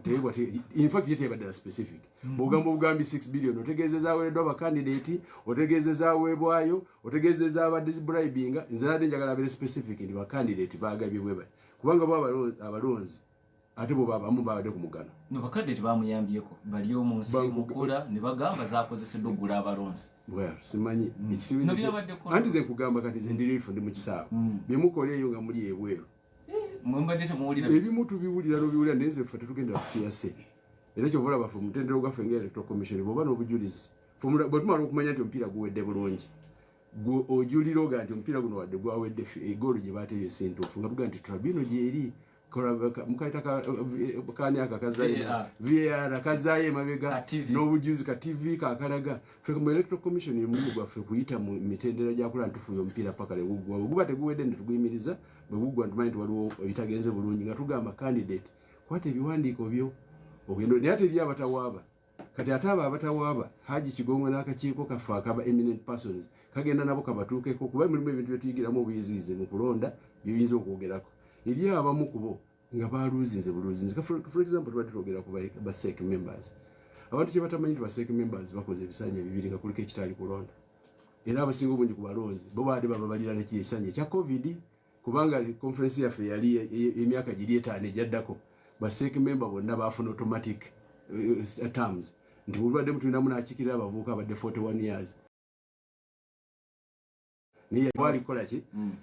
Tayebwa in fact ye teyabadde specific. Bw'ogamba obugambi 6 billion, otegeezeza aweereddwa abakandidate, otegeezeza aweebwayo, otegeezeza abadisbribinga. Nze nadde njagala abeere specific nti bakandidate bagabye bwe bati, kubanga bo abalonzi ate bo abamu babadde ku mugano. No bakandidate bamuyambyeko bali omu nsi mukula ne bagamba zakozeseddwa okugula abalonzi. Well, simanyi. No byabaddeko. Anti ze nkugamba kati ze ndi rifu, ndi mu kisaawe. Byemukola eyo nga muli ebweru, Mwe mbadde temuwulira. Ebimu tubiwulira n'obiwulira, naye nze ffe tetugendera ku kiyase. Era kyova olaba ffe omutendero gwaffe nga electoral commission, bw'oba n'obujulizi, ffe bwe tumala okumanya nti omupiira guwedde bulungi, gwe ojulira oga nti omupiira guno wadde gwawedde, egoolo gye bateebye si ntuufu, nga tugaa nti tribunal gyeri. Mukaita kani aka kazayo VAR kazayo emabega n'obujuzi ka TV kakalaga. Ffe mu Electoral Commission omulimu gwaffe kuyita mu mitendera gyakula ntufuuya omupiira paka leguggwa. Bwe guba teguwedde ne tuguyimiriza, bwe guggwa ntumanyi nti waliwo ebitagenze bulungi, nga tugamba candidate kwata ebiwandiiko byo ogenda. Naye ate eri abatawaaba, kati ate abo abatawaaba, Haji Kigongo n'akakiiko kaffe akaba eminent persons kagenda nabo kabatuukeko, kuba mulimu ebintu byetuyigiramu obuyiziyizi mu kulonda byeyinza okwogerako. Eri abamu kubo nga baluuzinze buluuzinze. For example, tubadde twogera ku ba CEC members. Abantu kye batamanyi nti ba CEC members bakoze ebisanja bibiri nga kuliko ekitaali kulonda, era abasinga obungi ku balonzi bo baadde bababalira neki ekisanja ekya COVID, kubanga conference yaffe yali emyaka giri 5 egyaddako, ba CEC member bonna bafuna automatic terms nti bulwadde mutulinamu n'akiikirira abavubuka abadde 41 years niye wali kola ki.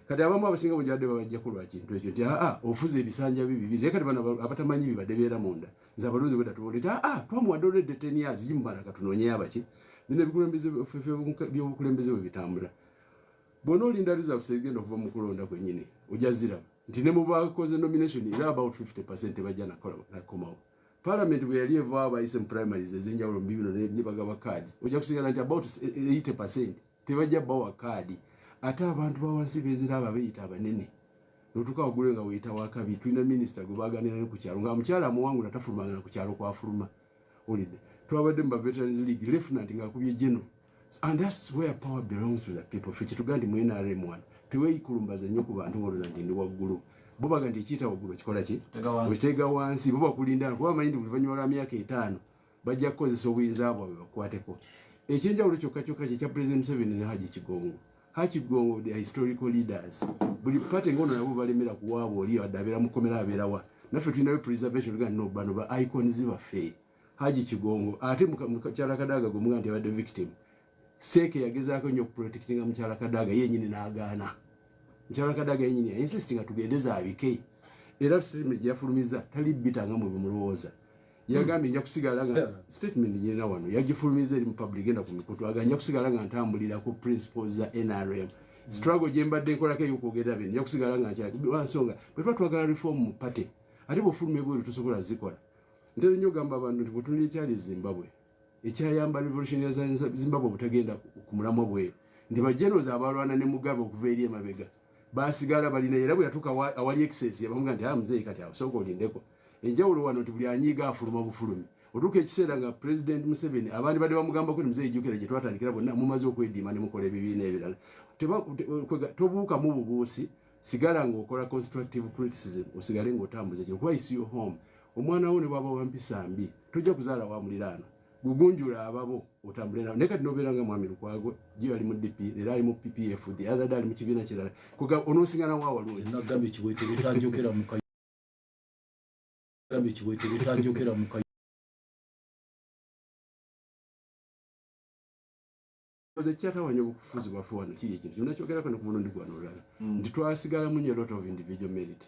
Kati abamu abasinga bungi badde babajjako lwa kintu ekyo nti aa ofuze ebisanja bi bibiri. Kati bano abatamanyi bibadde beera munda, nze abalonzi bwe tatubuulira nti aa twamuwadde already 10 years gimubala, katunoonye abaki. Bino ebikulembeze by'obukulembeze bwe bitambula. Bw'ona olinda results egenda okuva mu kulonda kwennyini, ojja ziraba nti ne mu bakoze nomination era about 50% tebajja nakomawo. Parliament bwe yali evaawo, bayise mu primaries ez'enjawulo mu bibino ne bagaba kaadi, ojja kusigala nti about 80% tebajja bawa kaadi. Ate abantu bawansi beziraba beeyita abanene, notuuka waggulu nga weeyita wakabi. Tulina minisita gwe baganira ne ku kyalo nga mukyala amuwangula tafulumanga na ku kyalo kwafuluma. Olidde twabadde mu ba Veterans League, lieutenant ng'akubye general, and that's where power belongs to the people. Ffe kyetugaa nti mu NRM wano teweekulumbaza nnyo ku bantu ng'olowooza nti ndi waggulu. Bo baga nti ekiyita waggulu okikola ki? Otega wansi. Bo bakulinda kuba bamanyi nti oluvannyuma lwa myaka 5 bajja kukozesa obuyinza bwabwe bakukwateko. Ekyenjawulo kyokka kyokka kyekya President Museveni ne Haji Kigongo. Haji Kigongo, they are historical leaders. Buli party ngono nabo balemera kuwaabwe oli wadde abeera mukomera abeerawa, naffe tulinayo preservation ga no bano ba icons baffe. Haji Kigongo ate mukyala Kadaga gwe muga nti abadde victim, CEC yagezaako nnyo okuprotectinga mukyala Kadaga yenyini n'agaana. Mukyala Kadaga yenyini yainsist nga tugende zaabike, era statement gyeyafulumiza tali bita nga mwe bwemulowooza. Yagambye nja kusigala nga statement nyina wano yagifulumiza eri mu public, genda ku mikutu, aga nja kusigala nga ntambulira ku principles za NRM, struggle gye mbadde nkolako ey'okwogera bino, nja kusigala nga nkyali lwansonga bwe tuba twagala reform mu party. Ate bw'ofuluma ebweru tosobola zikola. Ntera nnyo ogamba abantu nti bw'otunulira ekyali e Zimbabwe, ekyayamba revolution ya Zimbabwe obutagenda ku mulamwa bweru, nti ba generals abalwana ne Mugabe okuva eri emabega basigala balina, era bwe yatuuka awali excess yabamuga nti muzeeyi, kati awo sooka olindeko. Enjawulo wano nti buli anyiiga afuluma bufulumi. Otuuka ekiseera nga President Museveni abandi badde bamugambako nti muzeeyi, jjukira gye twatandikira, bonna mumaze okwediima ne mukola ebibiina ebirala. Tobuukamu bubuusi, sigala ng'okola constructive criticism, osigale ng'otambuza kino kuba is your home. Omwana wo ne bwaba wampisa mbi, tojja kuzaala wa muliraano, gugunjula ababo otambule nabo. Naye kati nobeera nga Mwami Lukwago, gyo ali mu DP, leero ali mu PPF, the other day ali mu kibiina kirala, kuga onoosingana wa walungi. Nagambye Kibwetere tanjokera mu gambye Kibwetere tanjokera mu Ekyatawanya obufuzi bwaffe wano kiri ekintu kyonna kyogerako ne ku mulundi gwano olulala nti twasigalamu nnyo lot of individual merit.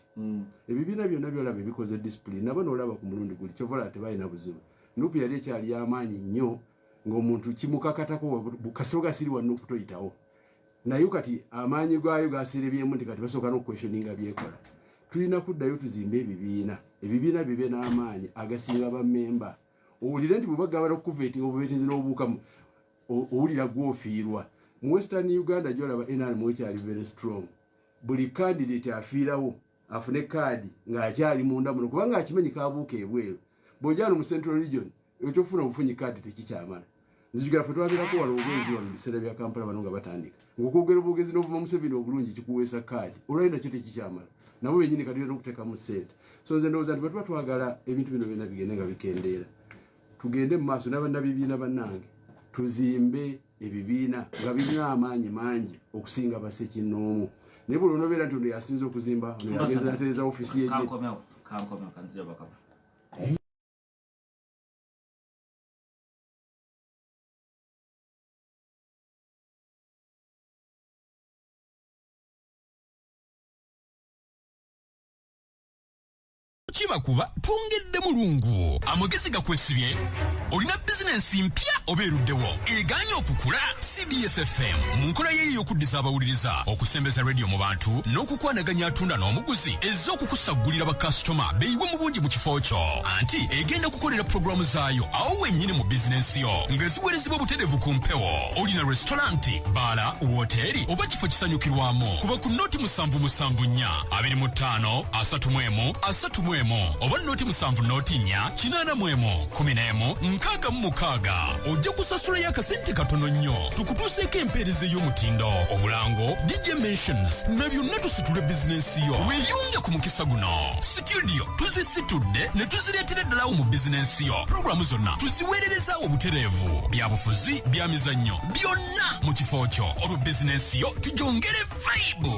Ebibiina byonna byolaba ebikoze discipline nabo noolaba ku mulundi guli, kyova olaba tebalina buzibu. NUP yali ekyali y'amaanyi nnyo ng'omuntu kimukakatako kasito gasiri wa NUP toyitawo. Naye kati amaanyi gaayo gasirebyemu nti kati basooka n'okuquestioninga byekola. Tulina kuddayo tuzimbe ebibiina, ebibiina bibe n'amaanyi agasinga bammemba, owulire nti bwe bagabana okukuvetinga obuvetinzi n'obuukamu owulira gwofiirwa. Mu Western Uganda gyolaba NRM ekyali very strong, buli candidate afiirawo afune kaadi ng'akyali munda muno kubanga akimanyi kabuuka ebweru. Bw'ojja mu Central Region, ekyokufuna obufunyi kaadi tekikyamala. Nzijukira ffe twabeerako wano obwezi wano mu biseera bya Kampala, bano nga batandika ng'okwogera obwogezi n'ovuma Museveni obulungi kikuweesa kaadi, olwali nakyo tekikyamala, nabo bennyini kati olina okuteekamu ssente. So nze ndowooza nti bwe tuba twagala ebintu bino byonna bigende nga bikendeera, tugende mu maaso n'abannabibiina bannange, tuzimbe ebibiina nga birina amaanyi mangi okusinga basekinnoomu. Naye buli onobeera nti ono yasinze okuzimba, ono yagenze natereeza ofiisi ye. Kankomewo, kankomewo, kanzire bakama. Kibakuba twongedde mulungu. Amagezi gakwesibye. Olina bizinensi mpya oba eruddewo egaanye okukula? CBS FM mu nkola ye ey'okuddiza abawuliriza, okusembeza rediyo mu bantu n'okukwanaganya atunda n'omuguzi, ezze okukusaggulira bakasitoma beeyiwe mu bungi mu kifo kyo. Anti egenda kukolera pulogulaamu zaayo awo wennyini mu bizinensi yo, nga ziweerezebwa butereevu ku mpewo. Olina restaurant, bbaala, wooteeri oba kifo kisanyukirwamu, kuba ku noti 774 25 31 31 oba noti 7 noti 4 81 11 66. Ojja kusasulayo akasente katono nnyo tukutuuseeko empeereza ey'omutindo, omulango, DJ mentions na byonna, tusitule bizinensi yo. Weeyunge ku mukisa guno. Situdiyo tuzisitudde ne tuzireetera eddalawo mu bizinensi yo. Pulogulaamu zonna tuziweererezaawo butereevu, byabufuzi, byamizannyo, byonna mu kifo kyo, olwo bizinensi yo tugyongere vibe.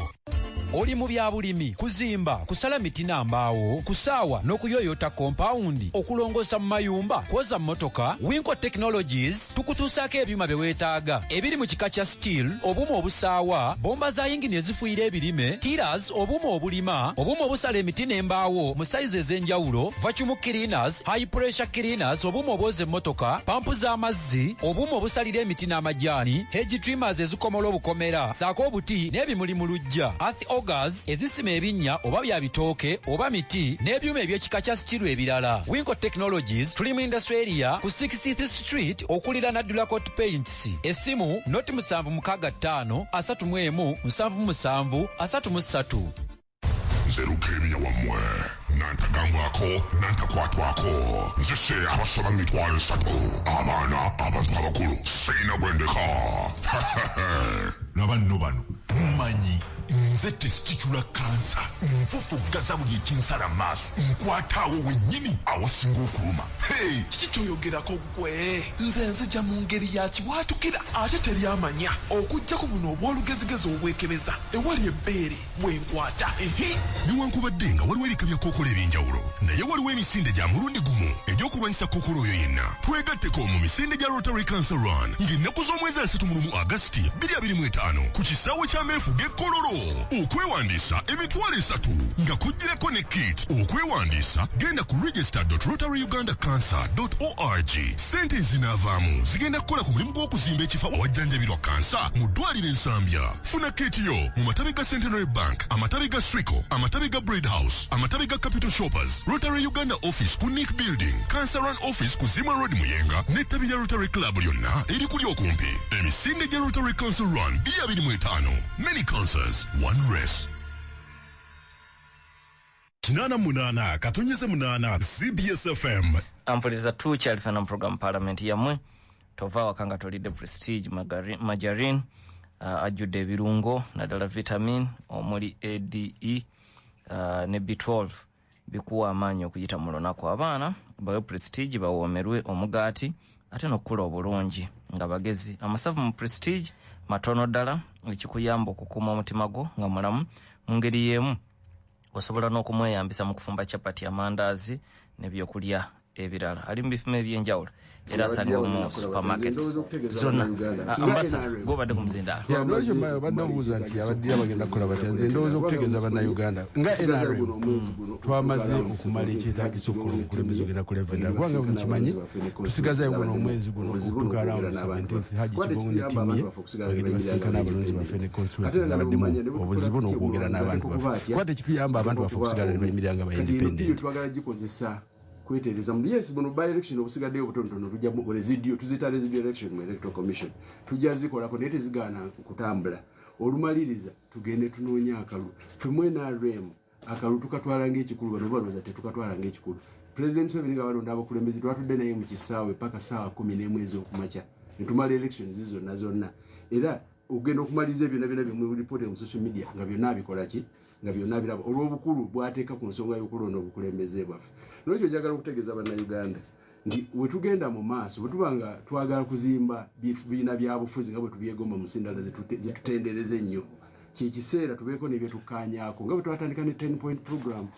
Oli mu bya bulimi, kuzimba, kusala miti na mbaawo, kusaawa n'okuyoyota kompawundi, okulongoosa mu mayumba, kwoza mmotoka, Winco Technologies tukutuusaako ebyuma bye weetaaga ebiri mu kika kya steel, obuuma obusaawa, bomba za yingini ezifuuyira ebirime, tillers, obuuma obulima, obuuma obusala emiti n'embaawo mu sayizi ez'enjawulo, vacuum cleaners, high pressure cleaners, obuuma obwoza emmotoka, pampu z'amazzi, obuuma obusalira emiti n'amajaani, hedge trimmers ezikomola obukomera saako obuti n'ebimuli mu luggya, earth augers ezisima ebinnya oba bya bitooke oba miti, n'ebyuma eby'ekika kya steel ebirala. Winco Technologies tuli mu industry area ku 60th Street okuliraana Dulacot Paints. Essimu noti 765 31 77 33. Nze Lukemia wammwe, nantagambwako nantakwatwako. Nzise abasoba mu 30,000, abaana, abantu abakulu, siina gwendeka. Laba nno bano, mumanyi nze testicular cancer. Nfufuggaza buli ekinsala maaso, nkwataawo wennyini awasinga okuluma. Hey, kiki kyoyogerako gwe? Nze nzija mu ngeri ya kibwatukira ate teryamanya, okuggyako buno obw'olugezigezi obwekebeza ewali ebbeere bwenkwata ehe. Newankubadde nga waliwo ebika bya kookolo ebyenjawulo, naye waliwo emisinde gya mulundi gumu egy'okulwanyisa kookolo oyo yenna. Twegatteko mu misinde gya Rotary Cancer Run ng'ennaku z'omwezi 31 Agasiti 2025 ku kisaawe ky'ameefu g'e Kololo. Okwewandiisa 30,000 nga kugirako ne kit. Okwewandiisa genda ku register rotary uganda cancer org. Sente ezinaavaamu zigenda kukola ku mulimu gw'okuzimba ekifo awajjanjabirwa kansa mu ddwaliro Ensambya. Funa kit yo mu matabi ga Centenary Bank, amatabi ga Swico, amatabi ga Bread House, amatabi ga Capital Shoppers, Rotary Uganda office ku Nick Building, Cancer Run office ku Zima Road Muyenga, n'ettabi lya Rotary Club lyonna erikuli okumpi. Emisinde gya Rotary Cancer Run 2025, many cancers, one race. 88.8 CBS FM. Ampuliriza tukyalifana mu program Parliament yammwe. Tova waka nga tolidde Prestige margarine, ajjudde ebirungo naddala vitamin omuli A, D, E ne B12, bikuwa amaanyi okuyita mu lunaku. Abaana bawe Prestige bawoomerwe omugaati ate n'okukula obulungi nga bagezi. Amasavu mu Prestige matono ddala, ekikuyamba okukuuma omutima gwo nga mulamu. Mu ngeri y'emu osobola n'okumweyambisa mu kufumba chapati, amandaazi n'ebyokulya ebirala. Ali mu bifimo ebyenjawulo era asangibwa mu supermarket zonna. Ambassador, gwobadde ku muzindaalo. Nolwekyo obadde obuuza nti abaddira bagenda kukola batya. Nze ndowooza okutegeeza Bannayuganda nga NRM twamaze okumala ekyetaagisa okukola obukulembeze ogenda ku level endala, kubanga mukimanyi tusigazayo guno omwezi guno okutuuka around 17th. Haji Kigongo ne ttiimu ye bagende basinkana abalonzi baffe ne constituencies abaddemu obuzibu n'okwogera n'abantu baffe, kuba tekituyamba abantu baffe okusigala ne bayimirira nga ba independent. Twagala gikozesa kwetereza mu, yes, buno by election obusigaddeyo obutonotono tujja mu residual, tuzita residual election mu Electoral Commission, tujja zikolako naye tezigaana kutambula. Olumaliriza tugende tunoonye akalulu. Ffe mu NRM akalulu tukatwala ng'ekikulu, bano balowooza tetukatwala ng'ekikulu. President Museveni nga balonda abakulembeze, twatudde naye mu kisaawe paka 11:00 ez'okumakya netumala elections zonna zonna, era ogenda okumaliriza byonna byonna byemuripote mu social media nga byonna abikola ki, nga byonna biraba olw'obukulu bwateeka ku nsonga y'okulonda obukulembeze bwaffe. Nolwekyo njagala okutegeeza Bannayuganda nti wetugenda mu maaso, bwe tuba nga twagala kuzimba bibiina byabufuzi nga bwe tubyegomba mu nsi ndala zetutendereza ennyo, kyekiseera tubeeko nebyetukkaanyaako nga bwe twatandika ne 10 point program,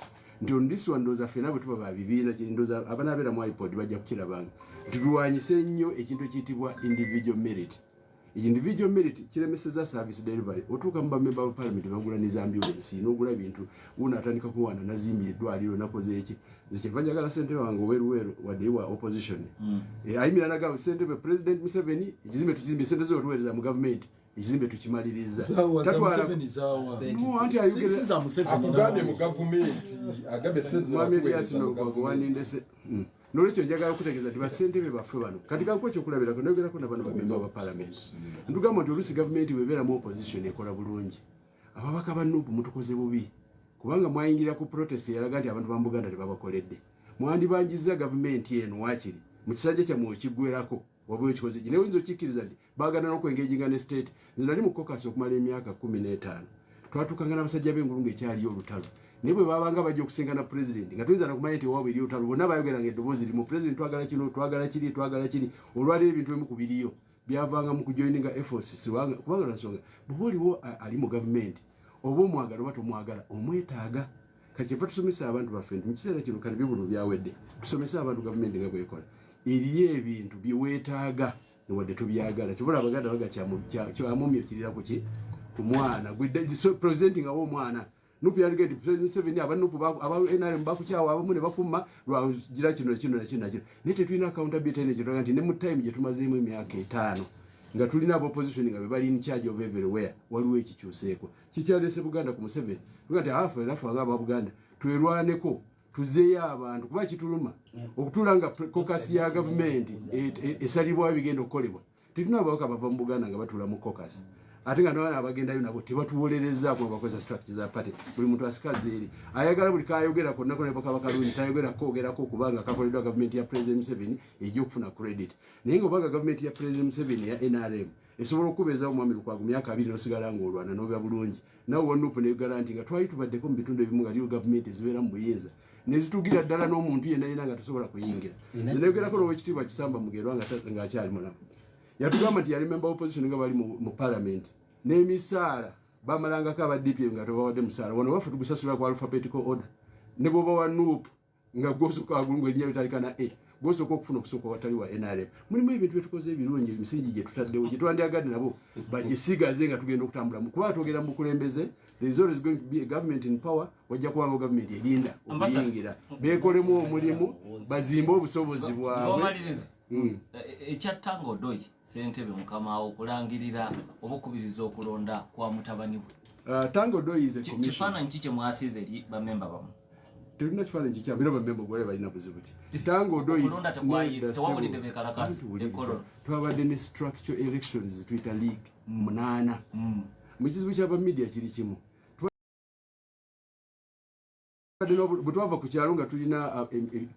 nti on this one ndowooza ffena bwe tuba ba bibiina, ndowooza abanaabeera mu IPOD bajja kukirabanga nti tulwanyise nnyo ekintu ekiyitibwa individual merit. Individual merit kiremeseza service delivery. Otuuka mu bamemba ba parliament bagula ne ambulance n'ogula ebintu, wuno atandika kuwaana, nazimbye eddwaliro, nakoze eki. Nze kyeva njagala ssentebe wange oweruweru, wadde wa opposition, ayimira nagamba ssentebe, President Museveni, ekizimbe tukizimbye, sente zo otuweereza mu gavumenti, ekizimbe tukimaliriza. Zaawa, za Tatwala- Museveni zaawa. No, anti ayogera- Si- si za Museveni, Akugambye nawe. mu gavumenti, agambye sente Mwami zebatuweereza Elias mu Lukwago gavumenti. wanindese. Nolwekyo njagala okutegeeza nti bassentebe baffe bano, kati kankuwa ekyokulabirako, nayogerako nabano bamemba ba palamenti, ntugamba nti oluusi gavumenti bwebeeramu opposition ekola bulungi. Ababaka ba NUP mutukoze bubi, kubanga mwayingira ku protest eyalaga nti abantu ba Buganda tebabakoledde. Mwandibanjiza gavumenti eno wakiri mu kisanja kyammwe ekiggwerako waba ekikoze ki, naye oyinza okikkiriza nti baagana n'okwengaginga ne state. Nze nali mu caucus okumala emyaka 15. Twatuukanga n'abasajja b'engulu ng'ekyaliyo olutalo, naye bwe babanga bajja okusingana president, nga tuyinza nakumanya nti ewaabwe eri olutalo, bonna bayogeranga eddoboozi limu: "President, twagala kino, twagala kiri, twagala kiri." Olwaleero ebintu ebimu ku biriyo byavanga mu kujoininga efforts, kubanga lwansonga bw'oba oliwo ali mu gavumenti, oba omwagala oba tomwagala, omwetaaga. Kati kyeva tusomesa abantu baffe nti mu kiseera kino kati bibulu byawedde, tusomese abantu gavumenti nga bwekola, eriyo ebintu byeweetaaga newadde tubyagala. Kyobola abaganda baga kyamumyo kirira kuki ku mwana. Gwe so presenting awo omwana NUP yalige nti President Museveni, aba NUP, aba NRM bakukyawa, abamu ne bakumma lwagira kino kino nakino nakino, naye tetulina accountability eno gyetulaga nti ne mu time gye tumazeemu emyaka 5 nga tulina aba opposition nga be bali in charge of everywhere, waliwo ekikyuseeko kikyalese Buganda ku Museveni. Tuga nti afe era ffe nga aba Buganda twerwaneko, tuzeeyo abantu, kuba kituluma okutuula nga caucus ya gavumenti esalibwayo ebigenda okukolebwa. Tetulina ababaka bava mu Buganda nga batuula mu caucus, ate nga nabaana abagendayo nabo tebatuwolereza kuba bakozesa structure za party. Buli muntu asikaza eri ayagala, buli kayogera konna konna kaba kalungi, tayogera koogerako kubanga kakoleddwa gavumenti ya President Museveni ejja okufuna credit. Naye nga obanga gavumenti ya President Museveni ya NRM esobola okubeezawo Mwami Lukwago myaka 20 nosigala ng'olwana n'oba bulungi, nawe wa NUP negala nti nga twali tubaddeko mu bitundu ebimu nga liyo gavumenti ezibeera mu buyinza nezitugira ddala n'omuntu yenna yenna nga tasobola kuyingira. Nze nayogerako n'Owekitiibwa Kisamba Mugerwa ng'akyali mulamu, yatugamba nti yali member opposition nga bali mu parliament, n'emisaala bamalangako aba DP nga tebawadde musaala. Wano waffe tugusasula ku alphabetical order, ne bwoba wa NUP nga gwosooka waggulu ng'erinnya litandika na A, gwosooka okufuna okusooka watali wa NRM. Mulimu ebintu byetukoze ebirungi, emisingi gye tutaddewo gye twandyagadde nabo bagisigaze nga tugenda okutambula, kuba twogera mu bukulembeze. There is always going to be a government in power, wajja kubanga gavumenti erinda okuyingira, beekolemu omulimu, bazimbe obusobozi bwabwe. Ng'omaliriza, ekya Tanga Odoi ssentebe mukama wo okulangirira oba okubiriza okulonda kwa mutabani we. Tanga Odoi is a commissioner. Kifaananyi ki kye mwasize eri bamemba bamu? Tetulina kifaananyi kikyamu, era bamemba gwale balina buzibu ki? Tanga Odoi Okulonda tekwayise, tewawulidde bekalakasi ekololo. Twabadde ne structure elections, tuyita league munaana. Mu kizibu ky'abamedia kiri kimu. Bwe twava ku kyalo nga tulina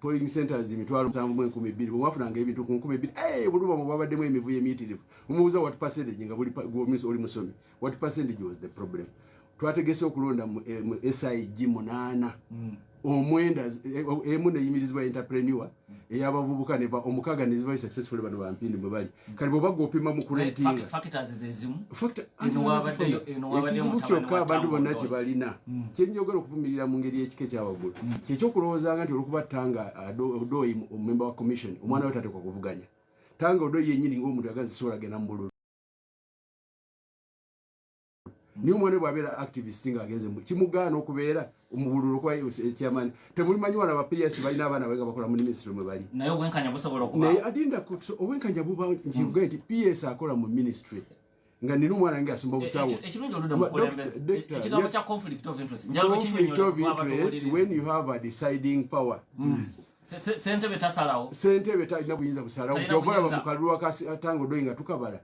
polling centers 7,200, bwe mwafunanga ebintu ku 2,000, buluba mu bwabaddemu emivuyo emiyitirivu. Mumubuuza what percentage, nga buli oli musomi, what percentage was the problem? Twategese okulonda mu SIG munaana, omwenda emu neyimirizibwa entrepreneur ey'abavubuka, neva omukaaga nezivayo successful, bano bampindi mwe bali. Kati bw'oba gw'opima mu kuratinga Factors zezimu. Anti Eno wabaddeyo, eno wabaddeyo ekizibu mutabani kyokka wa abantu Tanga bonna Odoi. kye balina, kyenjogera okuvumirira mu ngeri y'ekika ekyawaggulu, kyekyokulowoozanga nti olwokuba Tanga Odoi omumemba wa commission, omwana we tateekwa kuvuganya. Tanga Odoi yennyini ng'omuntu agazi sobola genda mu bululu, niye omwana we bw'abeera activist ng'agenze kimugaana okubeera mu bululu okuba chairman. Temulimanyi wano aba PS balina abaana babe nga bakola mu ministry mwe bali. Naye obwenkanya busobola okuba Naye adinda obwenkanya buba nkivuga nti PS akola mu ministry nga nina omwana wange asoma busawo. Ekirungi oludda mu bukulembeze, ekigambo kya conflict of interest njagala Conflict of okinnyonnyola. interest when you have a deciding power. Ssentebe tasalawo. Sentebe talina buyinza busalawo. Talina Kyova olaba buyinza. mu kalulu aka Tanga Odoi nga tukabala,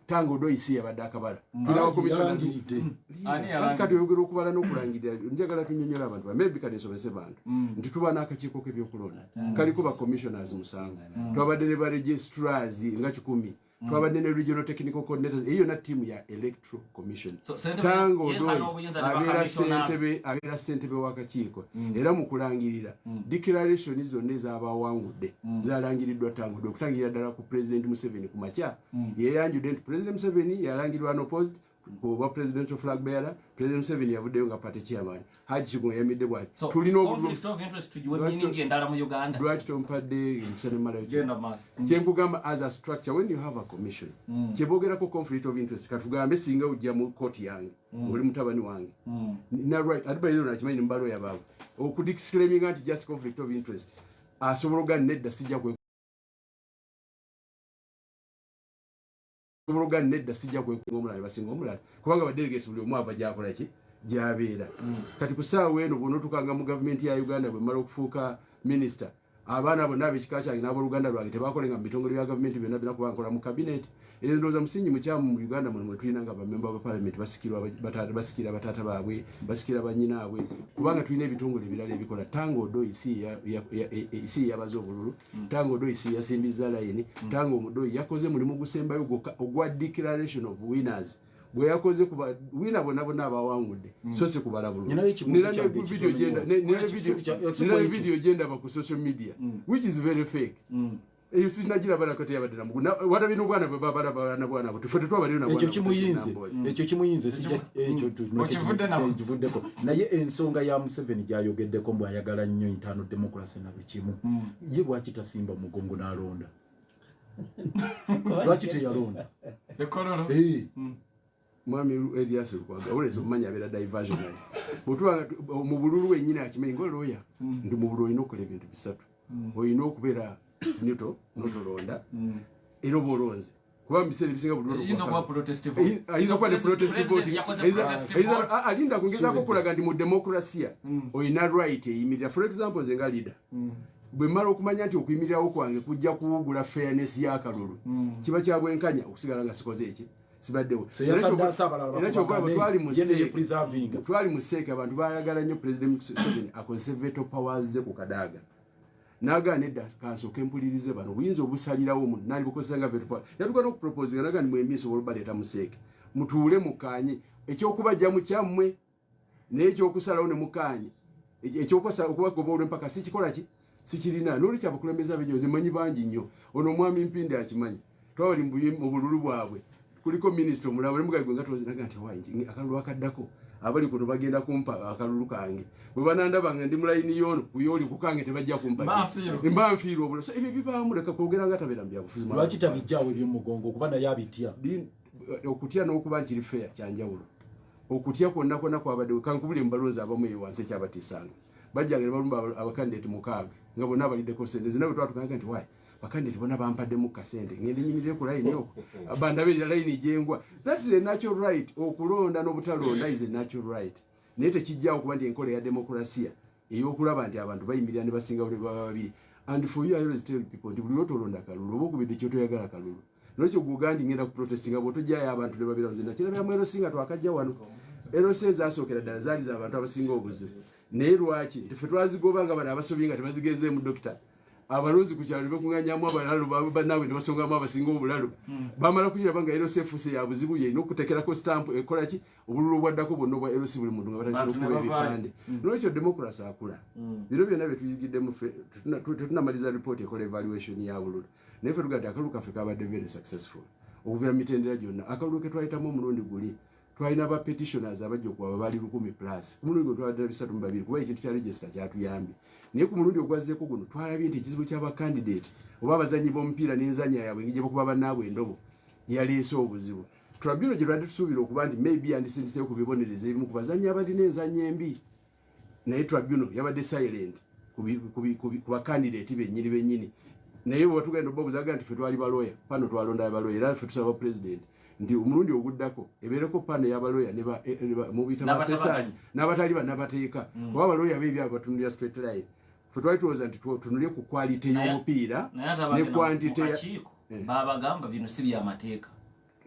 Tanga Odoi si yabadde akabala, tulina abakomissioners. Yalangiridde. Ani Anti kati oyogera okubala n'okulangirira, njagala tunyonyola abantu maybe kati nsomese bantu nti tuba n'akakiiko k'ebyokulonda kaliko ba commissioners musanvu, twabadde ne ba registrars nga 100, twabadde ne regional technical coordinators, eyo yonna ttiimu ya Electoral Commission. So, ssentebe Tanga yenkana Odoi obuyinza ne abeera bakamishona. ssentebe, abeera ssentebe w'akakiiko, era mu kulangirira declaration zonna ez'abawangudde zalangiriddwa Tanga Odoi, okutangirira ddala ku President Museveni ku makya. Yeyanjudde nti President Museveni yalangirirwa unopposed. Oba presidential flag bearer, President Museveni yavuddeyo nga party chairman, Haji Kigongo yayimiridde bwati. So, Tulina conflict of interest tugiwe meaning endala mu Uganda. Lwaki tompadde omusana mmalayo? Genda maaso. Kyenkugamba, as a structure, when you have a commission, kyebogerako conflict of interest, katugambe singa ojja mu kooti yange, oli mutabani wange, na right ate bayiro nakimanyi nemubaloya baabwe okudisclaiminga nti just conflict of interest, asobola ogana nedda, sijja kwe sobola ogana nedda, sijja kwekunga omulala basinga omulala, kubanga badelegates buli omu ava gyakola ki gyabeera. Kati ku ssaawa eno bw'onootukanga mu gavumenti ya Uganda, bwe mmala okufuuka minisita, abaana bonna ab'ekika kyange n'abooluganda lwange tebakolenga mu bitongole bya gavumenti byonna byonna, kuba nkola mu kabineti. Eyo ndowooza musingi mukyamu mu Uganda muno mwe tulina nga bamemba ba palamenti basikirwa basikira bataata baabwe, basikira bannyinaabwe, kubanga tulina ebitongole ebirala ebikola. Tanga Odoi si yabaze obululu, Tanga Odoi si yasimbiza layini, Tanga Omudoi yakoze mulimu gusembayo gwokka ogwa declaration of winners gwe yakoze ku wina bonna bonna abawangudde, so si kubala bululu. Ninayo ekibuuzo Nina ne kyange video ekitono gyenda- nnyo. nina Ekyo nina video gyendaba ku social media which is very fake. Eyo sinagiraba nako, teyabadde namugu watabye n'obwana bwe babalabana bwana buto, ffe tetwabaliyo na Ekyo bwana kimuyinze, buto. ekyo kimuyinze, sijja ekyo Okivudde nako. Nkivuddeko. Naye ensonga ya Museveni gyayogeddeko mbu ayagala nnyo internal democracy na buli kimu, ye lwaki tasimba mugongo n'alonda? Lwaki teyalonda? Ekololo. Eh. Mwami Elias Lukwago awuleza omumanya abeera diversionary. Bwetuba mu bululu wennyini akimanyi nga lawyer nti mu bululu olina okukola ebintu bisatu: olina okubeera neutral, notolonda, era oba olonze, kuba mu biseera ebisinga buli Eyinza okuba protest vote. Ayinza okuba ne protest President vote. yakoze protest Ayinza- vote. alinda kungezaako okulaga nti mu demokrasiya olina right eyimirira. For example, nze nga leader, bwe mmala okumanya nti okuyimirirawo kwange kujja kuwugula fairness y'akalulu, kiba kya bwenkanya okusigala nga sikoze eki, sibaddewo. So yasaddaase abalala Era kyokka bakubagane, twali mu ye ne seeke- yepreservinga. twali mu seeke, abantu baayagala nnyo President Museveni akozese veto powers ze ku Kadaaga, n'agaana edda, kansooke mpulirize bano, obuyinza obusalirawo omuntu nalibukozesa nga veto power. Yatuka n'okuproposinga naga nti mwembi nsobola obaleeta mu seeke, mutuule mukkaanye ekyokubajja mu kyammwe, naye ekyokusalawo ne mukkaanye ekyokusa okubagoba olw'empaka sikikola ki, sikirina. N'olwekyo abakulembeze ab'enjawulo nze manyi bangi nnyo. Ono omwami Mpindi akimanyi, twabali mu bululu bwabwe, kuliko minisita omulala ne mugabi gwe nga tozinaga nti wayi nti akalulu akaddako abali kuno bagenda kumpa akalulu kange, bwe banandaba nga ndi mu layini y'ono kuyooli ku kange tebajja kumpa, Mba nfiirwa. mba nfiirwa obula. So ebyo bibaamu, leka kwogera nga tabeera mu byabufuzi. Lwaki tabijjaawo ebyomugongo okuba naye abitya? Okutya n'okuba nkiri fair kyanjawulo. Okutya kwonna kwonna kwabadde kankubule mu balonzi abamu eyo wansi ekyabatiisanga, bajjanga ne balumba abakandidate 6 nga bonna abaliddeko sente zina. Bwe twatukaga nti wayi bakandidate bonna bampaddemu kasente, ngende nyimirire ku layini okwo bandabeerera layini gyengwa. That is a natural right. Okulonda n'obutalonda is a natural right, naye tekijjawo kuba nti enkola eya demokrasiya ey'okulaba nti abantu bayimirira ne basinga buli baba babiri. And for you, I always tell people nti buli lwotolonda kalulu oba okubidde kyotoyagala kalulu, nolwekyo gwogaa nti ngenda kuprotestinga, bw'otojjayo abantu ne babira. Nze nakirabira mu LC nga twakajja wano, LC ezasookera ddala zaali z'abantu abasinga obuzibu, naye lwaki nti ffe twazigoba nga bano abasobye nga tebazigezeemu dokita, abalonzi ku kyalo ne bakuŋŋanyamu abalalu bannaabwe ne basongamu abasinga obulalu. Bamala kugiraba nga LC efuuse ya buzibu, yerina okutekerako stamp ekola ki, obululu obwaddako bwonna obwa LC buli muntu nga batandise Bantu ne okukuba bavaayo. ebipande. Nolwekyo democracy akula. Bino byonna bye tuyigiddemu ffe tetunamaliza report ekola evaluation ya bululu, naye ffe tugaa nti akalulu kaffe kabadde very successful okuviira mu mitendera gyonna. Akalulu ke twayitamu omulundi guli twalina ba petitioners abajja okuwaba baali 1000 plus, ku mulundi guno twabadde 302, kuba ekintu kya register kyatuyambye. Naye ku mulundi ogwazzeeko guno twalabye nti ekizibu ky'abacandidate oba abazannyi b'omupiira n'enzannya yaabwe, engeri gye bakuba bannaabwe endobo, yaleese obuzibu. Tribunal gye twabadde tusuubira okuba nti maybe yandisindiseyo ku bibonerezo ebimu ku bazannyi abalina enzannya embi, naye tribunal yabadde silent ku bakandidate bennyini bennyini. Naye bwe batugenda obabuzaga nti ffe twali baloya, pano twalonda abaloya, era ffe tusaba president nti omulundi oguddako ebeereko pano ey'abaloya ne mubiyita N'abatabaganya. basesas n'abatali bannabateeka, kuba abaloya beebyabo batunulira straight line. Ffe twali tulowooza nti tunulye ku quality y'omupiira Naye ate ne abagenda mu quantity ya kakiiko babagamba bino si byamateeka.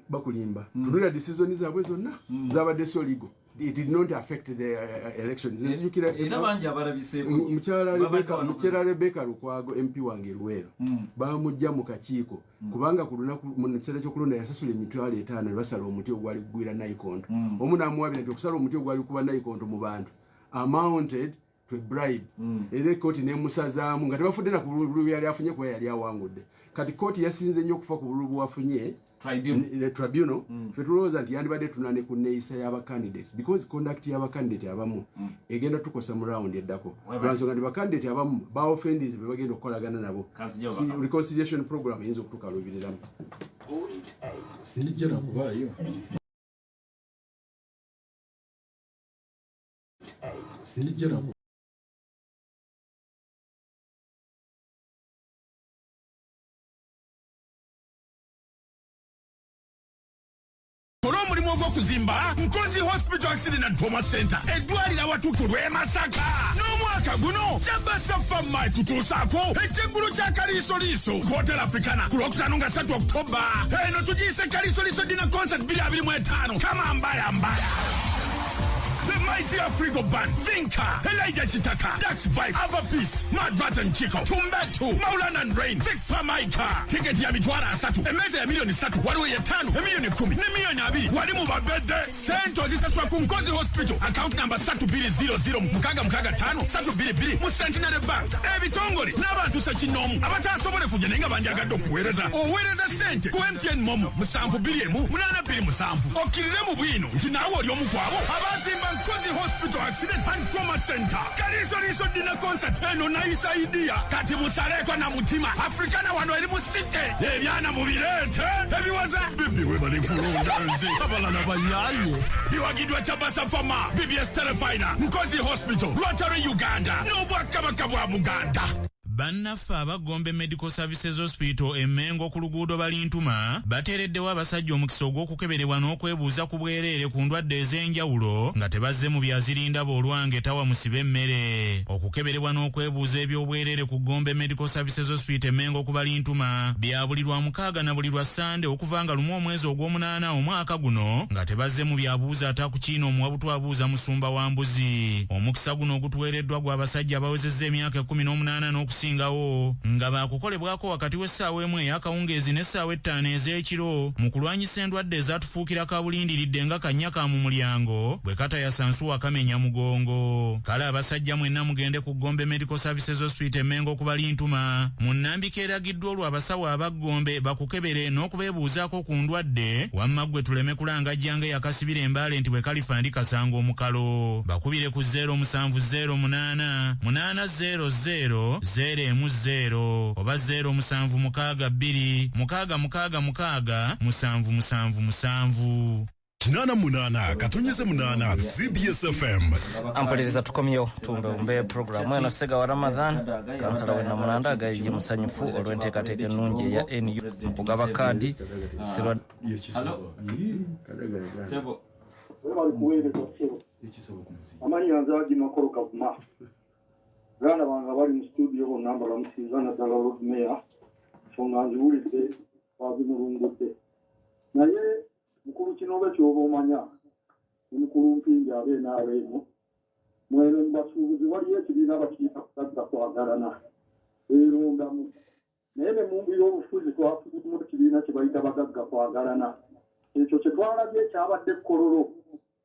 Bakulimba. Tunulira decision zaabwe zonna zabadde so legal, it did not affect the election. Nze nzijukira Era bangi abalabiseeko. Mukyala Babadde wano. Mukyala Rebecca Lukwago, MP wange Luweero, bamujja mu kakiiko kubanga ku lunaku mu kiseera ky'okulonda yasasula 50,000 ne basala omuti ogwali kugwira nayikonto. Omu n'amuwabira nti okusala omuti ogwali kuba nayikonto mu bantu amounted to a bribe. Era ekooti nemusazaamu nga tebafudde na ku bululu bwe yali afunye, kuba yali awangudde. Kati kooti yasinze nnyo okufa ku bululu bwewafunye tribunal. Ffe tulowooza nti yandibadde tunane ku neeyisa y'abacandidates, because conduct y'abacandidate abamu egenda tukosa mu round eddako, lwansonga nti bacandidate abamu ba offenders be bagenda okukolagana nabo. Reconciliation program eyinza okutukaluubiriramu. Sijja nakubaayo, sijja naku. Kola omulimu ogw'okuzimba Nkozi Hospital Accident and Trauma Center, eddwaliro awatukuvu e Masaka. N'omwaka guno Kyabasa Fama ekutuusaako ekyeggulo kya Kaliisoliiso Hotel Africana ku Lwokutaano nga 3 Okutoba. Eno tugiyise Kaliisoliiso Dinner Concert 2025, kama mbaya mbaya. The Mighty Afrigo Band, Vinka, Elijah Chitaka, Dax Vibe, Ava Peace, Mad Rat and Chico, Tumbetu, Maulana and Rain, Vic Famaika. Tiketi ya 300,000, emeza ya 3,000,000, waliwo ya 5, 10,000,000 ne 20,000,000. Wali mu babedde. Sente ozisasula ku Nkozi Hospital. Account number 3200 665 322 mu Centenary Bank. Ebitongole n'abantu ssekinnoomu abataasobole kujja naye nga bandyagadde okuweereza. Oweereza sente ku MTN MoMo 721 827. Okkirire mu bwino nti naawe oli omu ku abo abazimba Nkozi Hospital Accident and Trauma Center. Kaliisoliiso Dinner Concert eno nayisa idea. Kati musaleeko na mutima. Africana wano eri mu city. Ebyana mubireete. Ebiwaza. Bibi webale kulonda nze. Abalala bayaaye. Biwagiddwa Kyabasa Fama, BBS Telefina, Nkozi Hospital, Rotary Uganda n'Obwakabaka bwa Buganda. Bannaffe aba Gombe Medical Services Hospital e Mengo ku luguudo Balintuma bateereddewo abasajja omukisa ogw'okukeberebwa n'okwebuuza ku bwereere ku ndwadde ez'enjawulo nga tebazze mu byazirindaba olwange tawa musibe emmere. Okukeberebwa n'okwebuuza eby'obwereere ku Gombe Medical Services Hospital e Mengo ku Balintuma bya buli lwa mukaaga na buli lwa Ssande okuva nga 1 omwezi ogw'omunaana omwaka guno nga tebazze mu byabuuza atakukiina omuwabutu abuuza musumba wa mbuzi. Omukisa guno ogutuweereddwa gw'abasajja abawezezza emyaka 18 n'okusingawo nga baakukolebwako wakati w'essaawa 1 ey'akawungeezi n'essaawa 5 ez'ekiro mu kulwanyisa endwadde ezatufuukira kabulindiridde nga kannya ka mu mulyango bwe katayasa nsuwa kamenya mugongo. Kale abasajja mwenna mugende ku Gombe Medical Services Hospital e Mengo ku Balintuma mu nnambika eragiddwa olwo abasawo abaggombe bakukebere n'okubeebuuzaako ku ndwadde, wamma ggwe tuleme kulangajja nga eyakasibira embaale nti bwe kalifa ndi kasanga omukalo. Bakubire ku 0708 800 010 oba 0762 666 777. 88.8 CBS FM. Ampuliriza, tukomyewo tumbewumbe puroguramu eno Sega wa Ramadhan. Kansala we Namulanda agayibye musanyufu olw'enteekateeka ennungi eya NU mu kugaba kaadi sirwa. Sebo. Webali kuweereza ssebo. Amannya nze Haji Makolo Kavuma. Baganda bange abali mu studio bonna mbalamusiza, naddala Lord Mayor. Ensonga nziwulidde, twazimulungudde. Naye mukulu Kinobe ky'oba omanya ne mukulu Mpindi aba NRM, mwene mu basuubuzi waliyo ekibiina bakiyita Kugagga Kwagalana, beerondamu. Naye ne mu byobufuzi twafunyemu ekibiina kye bayita Bagagga Kwagalana. Ekyo kye twalabye ekyabadde Kololo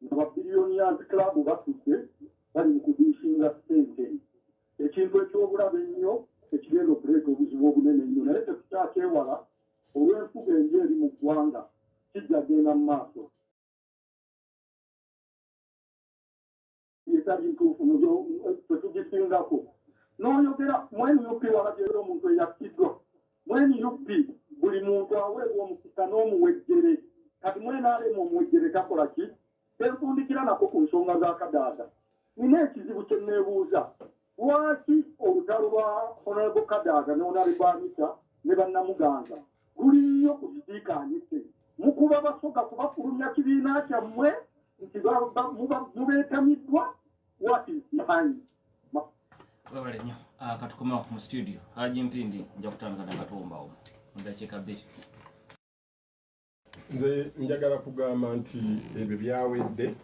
nga ba Billionaires Club batudde bali mu kudiisinga ssente, ekintu eky'obulabe ennyo ekigenda okuleeta obuzibu obunene ennyo, naye tetukyakyewala olw'enfuga embi eri mu ggwanga, kijja genda mu maaso. Etali ntuufu tetugisingako n'oyogera mu NUP, walabyeyo omuntu eyakkiddwa mu NUP. Buli muntu aweebwa omukisa n'omuwejjere. Kati mu NRM omuwejjere takola ki? Tenfundikira nako ku nsonga za Kadaga. Nina ekizibu kye neebuuza: lwaki olutalo lwa Honorable Kadaga ne Honorable Anita ne bannamuganza luli nnyo ku Sipiika Anite? Mukuba Basoga kubafulumya kibiina kyammwe nti mubeetamiddwa? What is behind? Webale nnyo. Ah, katukomewo mu studio. Haji Mpindi, nja kutandika nakatumbawo mu dakiika 2. Nze njagala kugamba nti ebyo byawedde.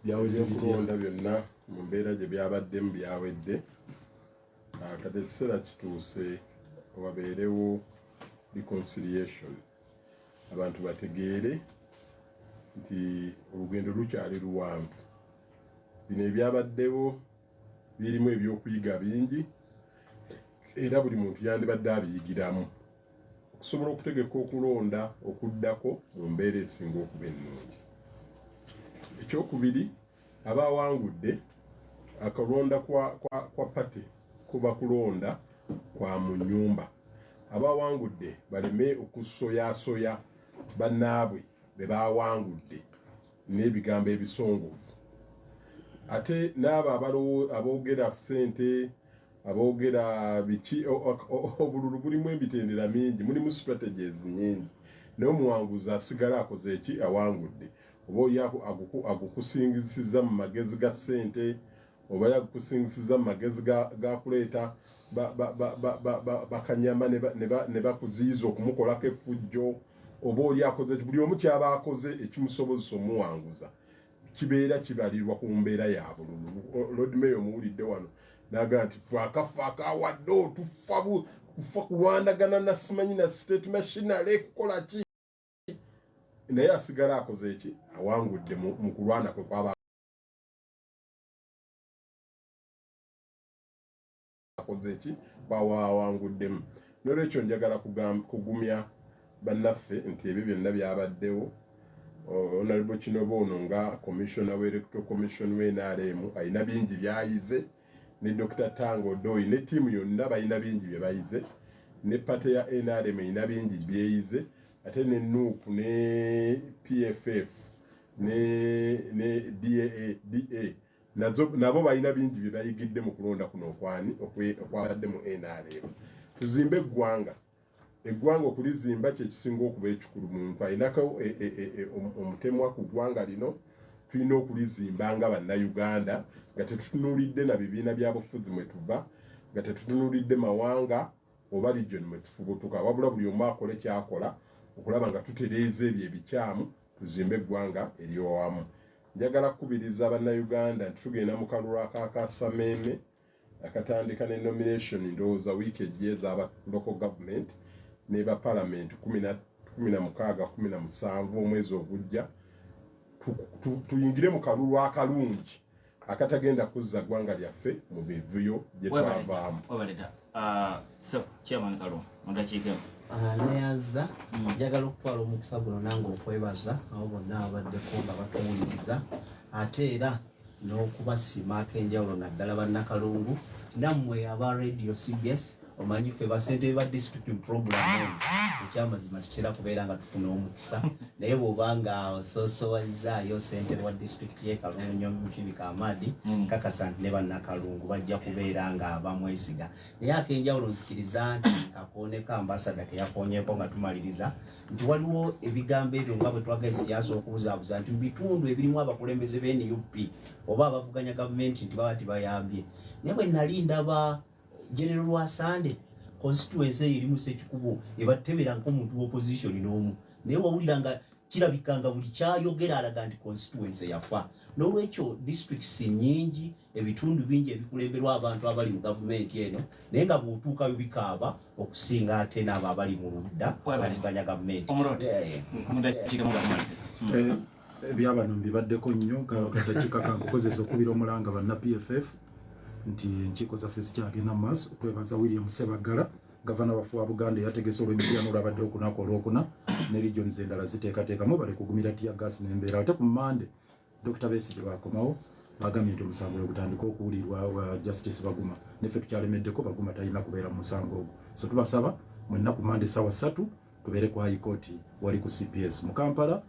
Ebyokulonda byonna mu mbeera gye byabaddemu byawedde. Ah, kati ekiseera kituuse wabeerewo reconciliation, abantu bategeere nti olugendo lukyali luwanvu. Bino ebyabaddewo Birimu ebyokuyiga bingi era buli muntu yandibadde abiyigiramu okusobola okutegeka okulonda okuddako mu mbeera esinga okuba ennungi. Ekyokubiri, abawangudde akalonda kwa, kwa, kwa pate kuba kulonda kwa mu nnyumba. Abawangudde baleme okusoyasoya bannaabwe be bawangudde n'ebigambo ebisongovu. Ate n'abo aboogera ssente, aboogera biki, obululu bulimu emitendera mingi, mulimu strategies nyingi, naye omuwanguzi asigala akoze eki? Awangudde. Oba oli agukusingisiza mu magezi ga ssente, oba oli agukusingisiza mu magezi ga kuleeta bakanyama ne bakuziyiza okumukolako effujjo, oba oli akoze, buli omu kyaba akoze ekimusobozesa omuwanguza kibeera kibalirwa ku mbeera ya bululu. Lord Mayor omuwulidde wano n'agamba nti fe akafa akawadde otufa kufa kulwanagana na simanyi na state machinery kukola ki, naye asigala akoze eki? Awangudde mu kulwana kwe kwaba akoze eki bawawanguddemu. Nolwekyo njagala kugumya bannaffe nti ebyo byonna byabaddewo. Honorable Kinoba ono nga commissioner wa Electoral Commission wa NRM alina bingi byayize, ne Dr. Tango Odoi ne ttiimu yonna balina bingi bye bayize, ne party ya NRM erina bingi byeyize, ate ne NUP ne PFF ne DA, DA nazo nabo balina bingi bye bayigidde mu kulonda kuno okwani okwabadde mu NRM. Tuzimbe eggwanga. Eggwanga okulizimba kye kisinga okuba ekikulu. Muntu alinako omutemwa ku ggwanga lino, tulina okulizimba nga Bannayuganda, nga tetutunuulidde na bibiina bya bufuzi mwe tuva, nga tetutunuulidde mawanga oba region mwe tufubutuka, wabula buli omu akole kyakola okulaba nga tutereeza ebyo ebikyamu, tuzimbe eggwanga eryowamu. Njagala kukubiriza Bannayuganda nti tugenda mu kalulu akakasameeme akatandika ne nomination, ndowooza wiiki ejja, ez'aba local government ne ba parliament 16, 17 omwezi ogujja. Tuyingire mu kalulu akalungi akatagenda kuzza ggwanga lyaffe mu mivuyo gye twavaamu. Neyanza. Njagala okutwala omukisa guno nange okwebaza abo bonna ababaddeko nga batuwuliriza, ate era n'okubasiima ak'enjawulo, naddala Bannakalungu nammwe aba Radio CBS. Omanyi ffe basentebe ba district program eno, ekyamazima tutera kubeera nga tufuna omukisa, naye bw'oba nga osoosowazaayo ssentebe wa disitulikiti y'e Kalungu Nyombi Kamadi, kakasa nti ne Bannakalungu bajja kubeera nga bamwesiga. Naye ak'enjawulo nzikiriza nti kakooneko ambasada keyakoonyeko nga tumaliriza, nti waliwo ebigambo ebyo nga bwe twagala siyaasa okubuzaabuza nti mu bitundu ebirimu abakulembeze ba NUP oba abavuganya gavumenti nti baba tibayambye. Naye bwe nali ndaba General Lwasande, constituency eyo erimu Sekikubo, ebatebera nk'omuntu w'opposition n'omu, naye wawulira nga kirabika nga buli kyayogera alaga nti constituency yafa. N'olwekyo districts nyingi, ebitundu bingi ebikulemberwa abantu abali mu gavumenti eno, naye nga bw'otuukayo bikaaba okusinga ate n'abo abali mu ludda oluvuganya gavumenti. Ebyabano mbibaddeko nnyo. Kadakiika kankukozesa okubira omulanga banna PFF nti enkiiko zaffe zikyagenda mu maaso. Twebaza William Sebaggala, gavana waffe wa Buganda, eyategese olw'emityano olwabaddewo ku lunaku olwokuna, ne regions endala ziteekateekamu bale kugumira tear gas n'embeera. Ate ku Mande Dr. Besigye bakomawo, bagambye nti omusango gwe gutandika okuwulirwa wa Justice Baguma, neffe tukyalemeddeko, Baguma talina kubeera mu musango ogwo. So tubasaba mwenna ku Mande sawa 3 tubeere ku High Court wali ku CPS mu Kampala.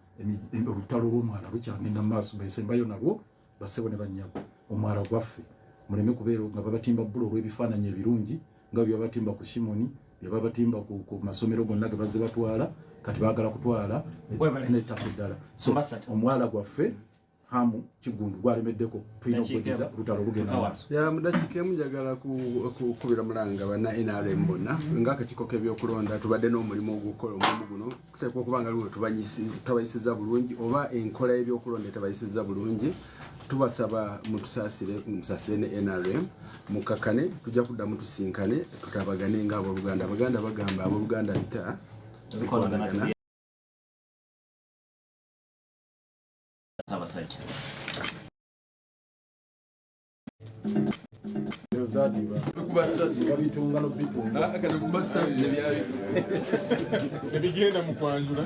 Olutalo lw'omwala lukyagenda mu maaso, besembayo nalwo. Bassebo ne bannyabo, omwala gwaffe muleme kubeera nga babatimba bbula olw'ebifaananyi ebirungi nga bye babatimba ku Shimoni, bye babatimba ku masomero gonna ge bazze batwala. Kati baagala kutwala n'ettaka eddala. So omwala gwaffe Hamu Kigundu gwalemeddeko, tulina okugwediza, olutalo lugenda maaso. Ya, mu dakiika emu njagala kukubira mulanga banna NRM bonna. Ng'akakiiko k'ebyokulonda tubadde n'omulimu ogw'okukola. Omulimu guno tuteekwa okuba nga luno tubayisizza bulungi oba enkola y'ebyokulonda etabayisizza bulungi, tubasaba mutusaasire, musaasire ne NRM, mukakkane, tujja kuddamu tusinkane, tutabagane ng'abooluganda. Abaganda bagamba abooluganda bita bikonagana. Ssaabasajja. Zaadiba. Kuba Babitunga nobitunga. Kati kuba sasi Ebigenda mu kwanjula.